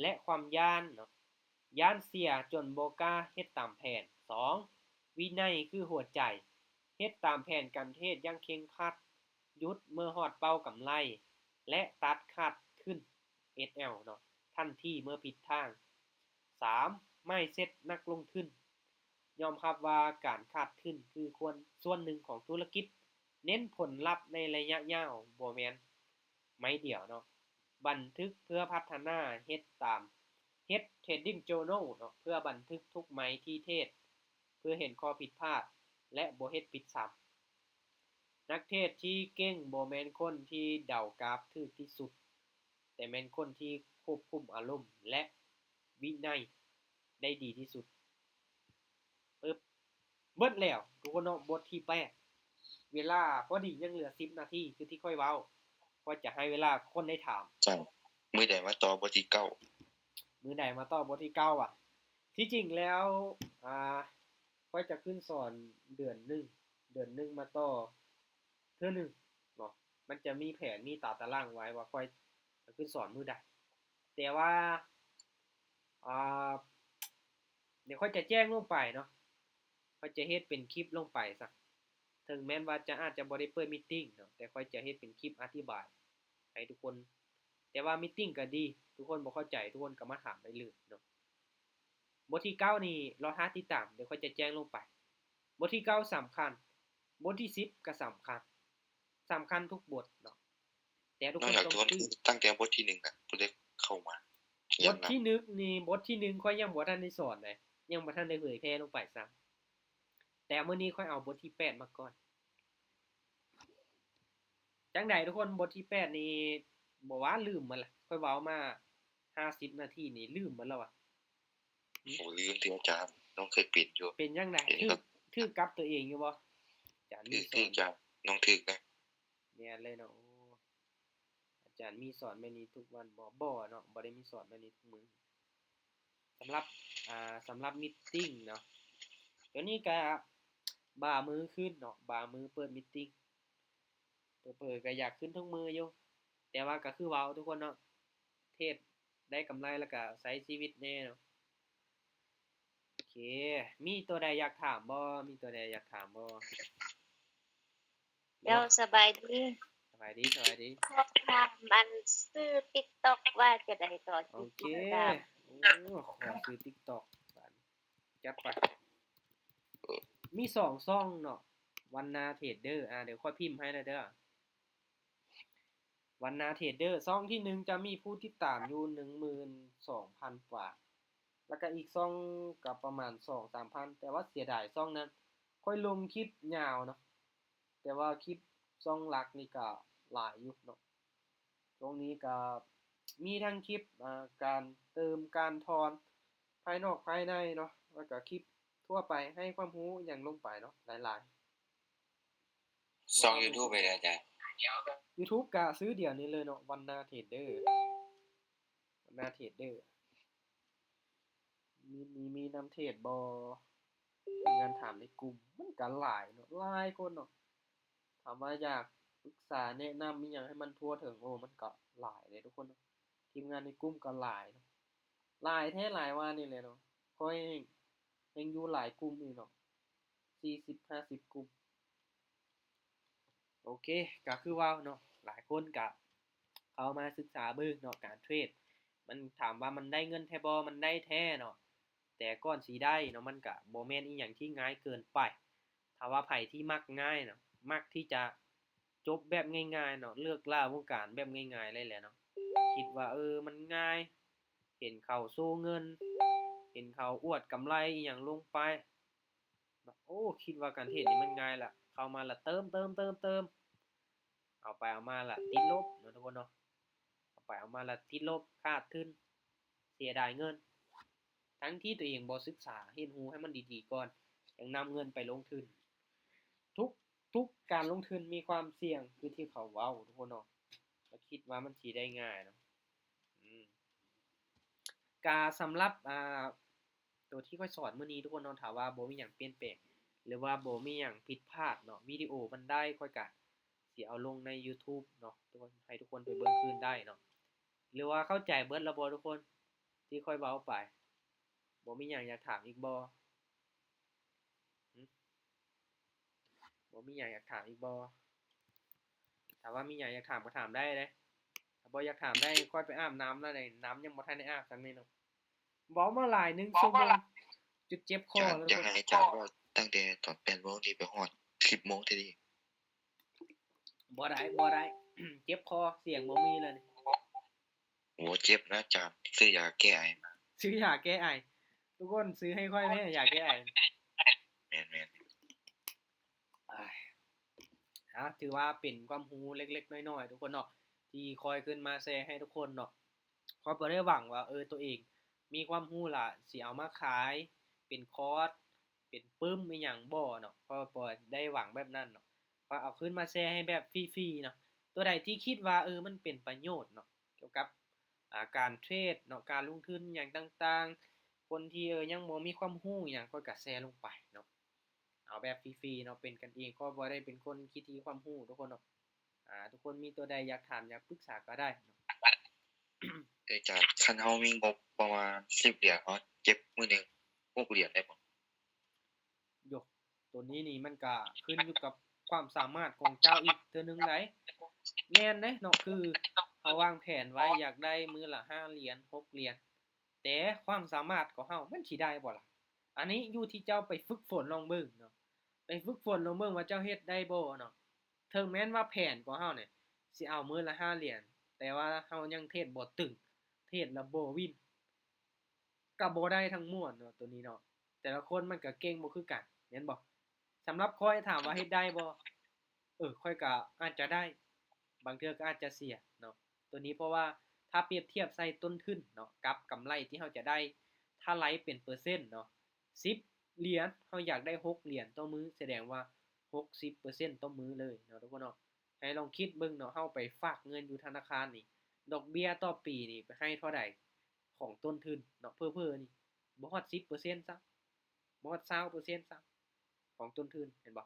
ແລະ ຄວາມຢ້ານເນາະ ຢ້ານເສຍຈົນບໍ່ກ້າເຮັດຕາມແຜນ. ສອງ ວິໄນຄືຫົວໃຈ ເຮັດຕາມແຜນການເທຣດຢ່າງເຄັ່ງຄັດ, ຢຸດເມື່ອຮອດເປົ້າກຳໄລ ແລະ ຕັດຂາດທຶນ ເອສແອລ ເນາະ ທັນທີເມື່ອຜິດທາງ. ສາມ ໄມເຊັດນັກລົງທຶນ ຍອມຮັບວ່າການຂາດທຶນຄືຄວນ ສ່ວນໜຶ່ງຂອງທຸລະກິດ, ເນັ້ນຜົນລັບໃນໄລຍະຍາວ ບໍ່ແມ່ນໄມ້ດຽວເນາະ. ບັນທຶກເພື່ອພັດທະນາ, ເຮັດຕາມ, ເຮັດ Trading Journal ເນາະ ເພື່ອບັນທຶກທຸກໄມ້ທີ່ເທຣດ ເພື່ອເຫັນຂໍ້ຜິດພາດ ແລະ ບໍ່ເຮັດຜິດຊ້ຳ. ນັກເທຣດທີ່ເກັ່ງບໍ່ແມ່ນຄົນທີ່ເດົາກາບຖືກທີ່ສຸດ, ແຕ່ແມ່ນຄົນທີ່ຄວບຄຸມອາລົມ ແລະ ວິໄນໄດ້ດີທີ່ສຸດ. ປຶບ ເບິດແລ້ວທຸກຄົນເນາະ ບົດທີແປດ ເວລາພໍດີຍັງເຫຼືອສິບນາທີ ຄືທີ່ຂ້ອຍເວົ້າ ຂ້ອຍຈະໃຫ້ເວລາຄົນໄດ້ຖາມ. ເຈົ້າ ມື້ໃດມາຕໍ່ບົດທີເກົ້າ? ມື້ໃດມາຕໍ່ບົດທີເກົ້າຫວາ? ທີ່ຈິງແລ້ວ ອ່າ ຂ້ອຍຈະຂຶ້ນສອນເດືອນໜຶ່ງ ເດືອນໜຶ່ງມາຕໍ່ເທື່ອໜຶ່ງເນາະ ມັນຈະມີແຜນ ມີຕາຕະລາງໄວ້ວ່າຂ້ອຍຈະຂຶ້ນສອນມື້ໃດ ແຕ່ວ່າ ອ່າ ດຽວຂ້ອຍຈະແຈ້ງລົງໄປເນາະ ຂ້ອຍຈະເຮັດເປັນຄລິບລົງໄປຊະ ເຖິງແມ່ນວ່າຈະ ອາດຈະບໍ່ໄດ້ເປີດມີດຕິງເນາະ ແຕ່ຂ້ອຍຈະເຮັດເປັນຄລິບອະທິບາຍໃຫ້ທຸກຄົນ ແຕ່ວ່າມີດຕິງກໍດີ ທຸກຄົນບໍ່ເຂົ້າໃຈ ທຸກຄົນກໍມາຖາມໄດ້ເລີຍເນາະ. ບົດທີເກົ້ານີ້ລໍຖ້າຕິດຕາມ ດຽວຂ້ອຍຈະແຈ້ງລົງໄປ. ບົດທີເກົ້າສຳຄັນ ບົດທີສິບກໍສຳຄັນ ສຳຄັນທຸກບົດເນາະ ແຕ່ທຸກຄົນຕ້ອງ ຕັ້ງແຕ່ບົດທີໜຶ່ງນະ ຜູ້ໃດເຂົ້າມາ ບົດທີໜຶ່ງນີ້ ບົດທີໜຶ່ງຂ້ອຍຍັງບໍ່ທັນໄດ້ສອນໃດ ຍັງບໍ່ທັນໄດ້ເຜີຍແຜ່ລົງໄປຊ້ຳ ແຕ່ມື້ນີ້ຂ້ອຍເອົາບົດທີແປດມາກ່ອນ. ຈັ່ງໃດທຸກຄົນ ບົດທີແປດນີ້ ບໍ່ວ່າລືມໝົດລະ ຂ້ອຍເວົ້າມາຫ້າສິບນາທີນີ້ລືມໝົດແລ້ວຫວາ? ໂອ້ ລືມຕິອາຈານ ນ້ອງເຄີຍເປັນຢູ່. ເປັນຈັ່ງໃດ? ຖືກ ຖືກກັບຕົວເອງຢູ່ບໍ່? ອາຈານມີສອນ ຖືກ ຖືກອາຈານ ນ້ອງຖືກນະ. ແມ່ນເລີຍເນາະ ອາຈານມີສອນແບບນີ້ທຸກວັນບໍ່? ບໍ່ເນາະ ບໍ່ໄດ້ມີສອນແບບນີ້ທຸກມື້. ສຳລັບ ອ່າ ສຳລັບມີດຕິງເນາະ ດຽວນີ້ກະບາມືຂຶ້ນເນາະ ບາມືເປີດມີດຕິງ ເຜີໆກະຢາກຂຶ້ນທຸກມື້ຢູ່ ແຕ່ວ່າກະຄືເວົ້າທຸກຄົນເນາະ ເທຣດໄດ້ກຳໄລແລ້ວກະໃຊ້ຊີວິດແດ່ເນາະ. ໂອເຄ ມີຕົວໃດຢາກຖາມບໍ່? ມີຕົວໃດຢາກຖາມບໍ່? ເຈົ້າ ສະບາຍດີ ສະບາຍດີ ສະບາຍດີ. ຂໍຖາມອັນຊື່ TikTok ວ່າຈະໄດ້ຕໍ່ ໂອເຄ ໂອ້ ຂໍຊື່ TikTok ບາດ ຈັດໄປ. ມີສອງຊ່ອງເນາະ ວັນນາເທຣດເດີ ອາ ດຽວຂ້ອຍພິມໃຫ້ແລ້ວເດີ ວັນນາເທຣດເດີ. ຊ່ອງທີໜຶ່ງຈະມີຜູ້ຕິດຕາມຢູ່ໜຶ່ງໝື່ນສອງພັນກວ່າ ແລ້ວກະອີກຊ່ອງກະປະມານສອງສາມພັນ ແຕ່ວ່າເສຍດາຍຊ່ອງນັ້ນຂ້ອຍລົງຄລິບຍາວເນາະ ແຕ່ວ່າຄລິບຊ່ອງຫຼັກນີ້ກະຫຼາຍຢູ່ເນາະ. ຊ່ວງນີ້ກະມີທັງຄລິບ ອາ ການເຕີມການຖອນພາຍນອກພາຍໃນເນາະ ແລ້ວກະຄລິບທົ່ວໄປ ໃຫ້ຄວາມຮູ້ອີ່ຫຍັງລົງໄປເນາະ ຫຼາຍໆ. ຊ່ອງຢູທູບເປັນໃດອາຈານ? ຢູທູບກະຊື່ດຽວນີ້ເລີຍເນາະ ວັນນາເທຣດເດີ ວັນນາເທຣດເດີ. ມີ ມີ ມີນຳເທຣດບໍ່? ມີງານຖາມໃນກຸ່ມ ມັນກະຫຼາຍເນາະ ຫຼາຍຄົນເນາະ ຖາມວ່າຢາກປຶກສາແນະນຳອີ່ຫຍັງໃຫ້ມັນທົ່ວເຖິງ ໂອ້ ມັນກະຫຼາຍເດ້ທຸກຄົນເນາະ ທີມງານໃນກຸ່ມກະຫຼາຍເນາະ ຫຼາຍແທ້ຫຼາຍວ່ານີ້ແຫຼະເນາະ. ຂ້ອຍແຮ່ງ ແຮ່ງຢູ່ຫຼາຍກຸ່ມຢູ່ເນາະ ສີ່ສິບ ຫ້າສິບກຸ່ມ. ໂອເຄ ກະຄືເວົ້າເນາະ ຫຼາຍຄົນກະເຂົ້າມາສຶກສາເບິ່ງເນາະ ການເທຣດ ມັນ ຖາມວ່າມັນໄດ້ເງິນແທ້ບໍ່? ມັນໄດ້ແທ້ເນາະ ແຕ່ກ່ອນຊິໄດ້ເນາະ ມັນກະບໍ່ແມ່ນອີ່ຫຍັງທີ່ງ່າຍເກີນໄປ. ຖ້າວ່າໃຜທີ່ມັກງ່າຍເນາະ ມັກທີ່ຈະຈົບແບບງ່າຍໆເນາະ ເລີກລາວົງການແບບງ່າຍໆເລີຍແຫຼະເນາະ ຄິດວ່າ ເອີ ມັນງ່າຍ ເຫັນເຂົາໂຊເງິນ ເຫັນເຂົາອວດກຳໄລອີ່ຫຍັງລົງໄປ ໂອ້ ຄິດວ່າການເທຣດນີ້ມັນງ່າຍລະ ເຂົ້າມາລະເຕີມ ເຕີມ ເຕີມ ເຕີມ ເອົາໄປເອົາມາລະຕິດລົບເນາະທຸກຄົນເນາະ ເອົາໄປເອົາມາລະຕິດລົບ ຂາດທຶນ ເສຍດາຍເງິນ ທັງທີ່ຕົວເອງບໍ່ສຶກສາຮຽນຮູ້ໃຫ້ມັນດີໆກ່ອນ ຈັ່ງນຳເງິນໄປລົງທຶນ. ທຸກ ທຸກການລົງທຶນມີຄວາມສ່ຽງ ຄືທີ່ເຂົາເວົ້າທຸກຄົນເນາະ ບໍ່ຄິດວ່າມັນຊິໄດ້ງ່າຍເນາະ. ອືມ ກະສຳລັບ ອ່າ ໂຕທີ່ຂ້ອຍສອນມື້ນີ້ທຸກຄົນເນາະ ຖ້າວ່າບໍ່ມີຫຍັງປ່ຽນແປງ ຫຼືວ່າບໍ່ມີຫຍັງຜິດພາດເນາະ ວິດີໂອມັນໄດ້ ຂ້ອຍກະຊິເອົາລົງໃນຢູທູບເນາະ ໃຫ້ທຸກຄົນໄປເບິ່ງຄືນໄດ້ເນາະ ຫຼືວ່າເຂົ້າໃຈເບິດແລ້ວບໍ່ທຸກຄົນ ທີ່ຂ້ອຍເວົ້າໄປ? ບໍ່ມີຫຍັງຢາກຖາມອີກບໍ່? ຫຶ? ບໍ່ມີຫຍັງຢາກຖາມອີກບໍ່? ຖ້າວ່າມີຫຍັງຢາກຖາມກໍຖາມໄດ້ເດ້ ຖ້າບໍ່ຢາກຖາມໄດ້ ຂ້ອຍໄປອາບນ້ຳແລ້ວເດ້ ນ້ຳຍັງບໍ່ທັນໄດ້ອາບຊ້ຳນີ້ເນາະ. ເວົ້າມາຫຼາຍໜຶ່ງຊົ່ວໂມງ ຈົນເຈັບຄໍແລ້ວ. ຢາກໃຫ້ອາຈານເວົ້າຕັ້ງແຕ່ຕອນແປດໂມງນີ້ໄປຮອດສິບໂມງເທື່ອນີ້. ບໍ່ໄດ້ ບໍ່ໄດ້ ເຈັບຄໍ ສຽງບໍ່ມີແລ້ວນີ້. ບໍ່ເຈັບນະອາຈານ ຊື້ຢາແກ້ໄອມາ. ຊື້ຢາແກ້ໄອ ທຸກຄົນຊື້ໃຫ້ຂ້ອຍແດ່ ຢາແກ້ໄອ. ແມ່ນໆ. ອາ ຖືວ່າເປັນຄວາມຮູ້ເລັກໆນ້ອຍໆ ທຸກຄົນເນາະ ທີ່ຂ້ອຍຂຶ້ນມາແຊໃຫ້ທຸກຄົນເນາະ. ຂ້ອຍບໍ່ໄດ້ຫວັງວ່າ ເອີ ຕົວເອງມີຄວາມຮູ້ລະຊິເອົາມາຂາຍເປັນຄອດ ເປັນປຶ້ມອີ່ຫຍັງບໍ່ເນາະ ຂ້ອຍບໍ່ໄດ້ຫວັງແບບນັ້ນເນາະ. ຂ້ອຍເອົາຂຶ້ນມາແຊໃຫ້ແບບຟຣີໆເນາະ. ຕົວໃດທີ່ຄິດວ່າ ເອີ ມັນເປັນປະໂຫຍດເນາະ ກ່ຽວກັບ ອາ ການເທຣດເນາະ ການລົງທຶນຫຍັງຕ່າງໆ ຄົນທີ່ ເອີ ຍັງບໍ່ມີຄວາມຮູ້ຫຍັງ ຂ້ອຍກະແຊລົງໄປເນາະ. ເອົາແບບຟຣີໆເນາະ ເປັນກັນເອງ ຂ້ອຍບໍ່ໄດ້ເປັນຄົນຄິດທີ່ຄວາມຮູ້ທຸກຄົນເນາະ. ອາ ທຸກຄົນມີຕົວໃດຢາກຖາມຢາກປຶກສາກໍໄດ້ເນາະ. ເອີ ອາຈານ ຄັນເຮົາມີງົບປະມານສິບຫຼຽນ ເຮົາເກັບມື້ໜຶ່ງຫົກຫຼຽນໄດ້ບໍ່? ໂຢ ໂຕນີ້ນີ້ມັນກະຂຶ້ນຢູ່ກັບຄວາມສາມາດຂອງເຈົ້າອີກເທື່ອໜຶ່ງໃດ໋. ແມ່ນເດ້ເນາະ ຄືເຮົາວາງແຜນໄວ້ຢາກໄດ້ມື້ລະຫ້າຫຼຽນ ຫົກຫຼຽນ ແຕ່ຄວາມສາມາດຂອງເຮົາມັນຊິໄດ້ບໍ່ລະ? ອັນນີ້ຢູ່ທີ່ເຈົ້າໄປຝຶກຝົນລອງເບິ່ງເນາະ ໄປຝຶກຝົນລອງເບິ່ງວ່າເຈົ້າເຮັດໄດ້ບໍ່ເນາະ. ເຖິງແມ່ນວ່າແຜນຂອງເຮົານີ້ຊິເອົາມື້ລະຫ້າຫຼຽນ ແຕ່ວ່າເຮົາຍັງເທຣດບໍ່ຕຶງ ເທຣດລະບໍ່ວິນ ກະບໍ່ໄດ້ທັງມວນເນາະ ໂຕນີ້ເນາະ. ແຕ່ລະຄົນມັນກະເກັ່ງບໍ່ຄືກັນ ແມ່ນບໍ່? ສຳລັບຂ້ອຍ ຖາມວ່າເຮັດໄດ້ບໍ່? ເອີ ຂ້ອຍກະອາດຈະໄດ້ ບາງເທື່ອກະອາດຈະເສຍເນາະ ໂຕນີ້. ເພາະວ່າຖ້າປຽບທຽບໃສ່ຕົ້ນທຶນເນາະ ກັບກຳໄລທີ່ເຮົາຈະໄດ້ ຖ້າໄລ່ເປັນເປີເຊັນເນາະ ສິບຫຼຽນ ເຮົາຢາກໄດ້ຫົກຫຼຽນຕໍ່ມື້ ສະແດງວ່າຫົກສິບເປີເຊັນຕໍ່ມື້ເລີຍເນາະ ທຸກຄົນເນາະ. ໃຫ້ລອງຄິດເບິ່ງເນາະ ເຮົາໄປຝາກເງິນຢູ່ທະນາຄານນີ້ ດອກເບ້ຍຕໍ່ປີນີ້ໄປໃຫ້ເທົ່າໃດຂອງຕົ້ນທຶນເນາະ? ເຜີໆນີ້ບໍ່ຮອດສິບເປີເຊັນຊ້ຳ ບໍ່ຮອດຊາວເປີເຊັນຊ້ຳຂອງຕົ້ນທຶນ ເຫັນບໍ່?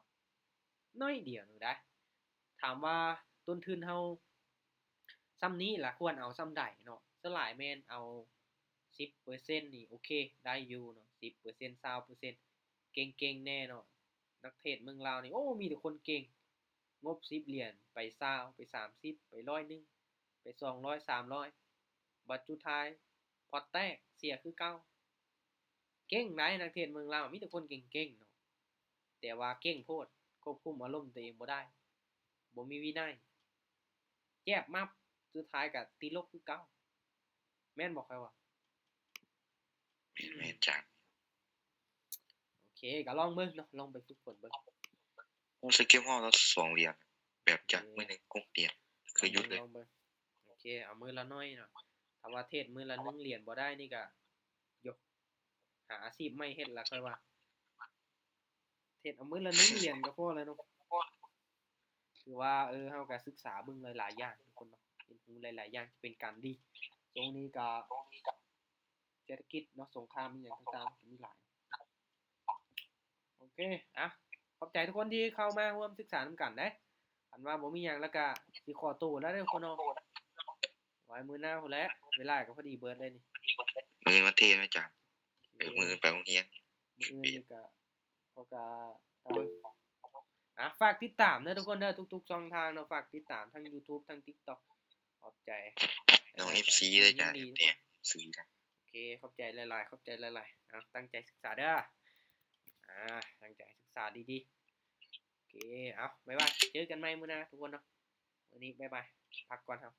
ໜ້ອຍດຽວໜຶ່ງໄດ໋. ຖາມວ່າຕົ້ນທຶນເຮົາສ່ຳນີ້ລະຄວນເອົາສ່ຳໃດເນາະ? ສ່ວນຫຼາຍແມ່ນເອົາສິບເປີເຊັນນີ້ ໂອເຄ ໄດ້ຢູ່ເນາະ ສິບເປີເຊັນ ຊາວເປີເຊັນ ເກັ່ງໆແນ່ເນາະ. ນັກເທຣດເມືອງລາວນີ້ ໂອ້ ມີແຕ່ຄົນເກັ່ງ ງົບສິບຫຼຽນ ໄປຊາວ ໄປສາມສິບ ໄປຮ້ອຍໜຶ່ງ ໄປສອງຮ້ອຍ ສາມຮ້ອຍ ບັດສຸດທ້າຍພອດແຕກ ເສຍຄືເກົ່າ. ເກັ່ງຫຼາຍ ນັກເທດເມືອງລາວ ມີແຕ່ຄົນເກັ່ງໆເນາະ ແຕ່ວ່າເກັ່ງໂພດ ຄວບຄຸມອາລົມຕົວເອງບໍ່ໄດ້ ບໍ່ມີວິໄນ ແຈບມັບ ສຸດທ້າຍກໍຕິດລົບຄືເກົ່າ ແມ່ນບໍ່ຂ້ອຍເວົ້າ? ແມ່ນ ແມ່ນຈານ. ໂອເຄ ກໍລອງເບິ່ງເນາະ ລອງໄປຝຶກຝົນເບິ່ງ. ຮູ້ສຶກເກັບຮອດລະສອງຫຼຽນ ແບບຈາກມື້ໜຶ່ງຫົກຫຼຽນ ຄືຢຸດເລີຍ. ລອງເບິ່ງ ໂອເຄ ເອົາມື້ລະໜ້ອຍເນາະ ຖ້າວ່າເທດມື້ລະໜຶ່ງຫຼຽນບໍ່ໄດ້ນີ້ກໍ ໂຢ ຫາອາຊີບໃໝ່ເຮັດລະຂ້ອຍວ່າ ເຮັດເອົາມື້ລະໜຶ່ງຫຼຽນກໍພໍແລ້ວເນາະ. ຖືວ່າ ເອີ ເຮົາກໍສຶກສາເບິ່ງຫຼາຍໆຢ່າງທຸກຄົນເນາະ ຮຽນຮູ້ຫຼາຍໆຢ່າງຈະເປັນການດີ. ຊ່ວງນີ້ກໍເສດຖະກິດເນາະ ສົງຄາມອີ່ຫຍັງຕ່າງໆ ມີຫຼາຍ. ໂອເຄ ອ່ະ ຂອບໃຈທຸກຄົນທີ່ເຂົ້າມາຮ່ວມສຶກສານຳກັນເດ້. ຄັນວ່າບໍ່ມີຫຍັງແລ້ວກະຊິຂໍໂຕແລ້ວເດີຄົນເນາະ ໄວ້ມື້ໜ້າພຸ້ນແຫຼະ ເວລາກໍພໍດີເບິດເດ້ນີ້. ມື້ວັນທີນ ອາຈານ ເອີ ມື້ອື່ນໄປໂຮງຮຽນ ມື້ອື່ນນີ້ກະ ເຮົາກະ ອ່າ ຝາກຕິດຕາມເດີທຸກຄົນເດີ ທຸກໆຊ່ອງທາງເນາະ ຝາກຕິດຕາມທັງ YouTube ທັງ TikTok. ຂອບໃຈ ນ້ອງ ເອັຟຊີ ເດີ ຈາກ ເອັຟຊີ ເດີ. ໂອເຄ ຂອບໃຈຫຼາຍໆ ຂອບໃຈຫຼາຍໆ ເອົາ ຕັ້ງໃຈສຶກສາເດີ ອ່າ ຕັ້ງໃຈສຶກສາດີໆ. ໂອເຄ ເອົາ ບາຍບາຍ ເຈີກັນໃໝ່ມື້ໜ້າທຸກຄົນເນາະ. ມື້ນີ້ບາຍບາຍ ພັກກ່ອນເຮົາ.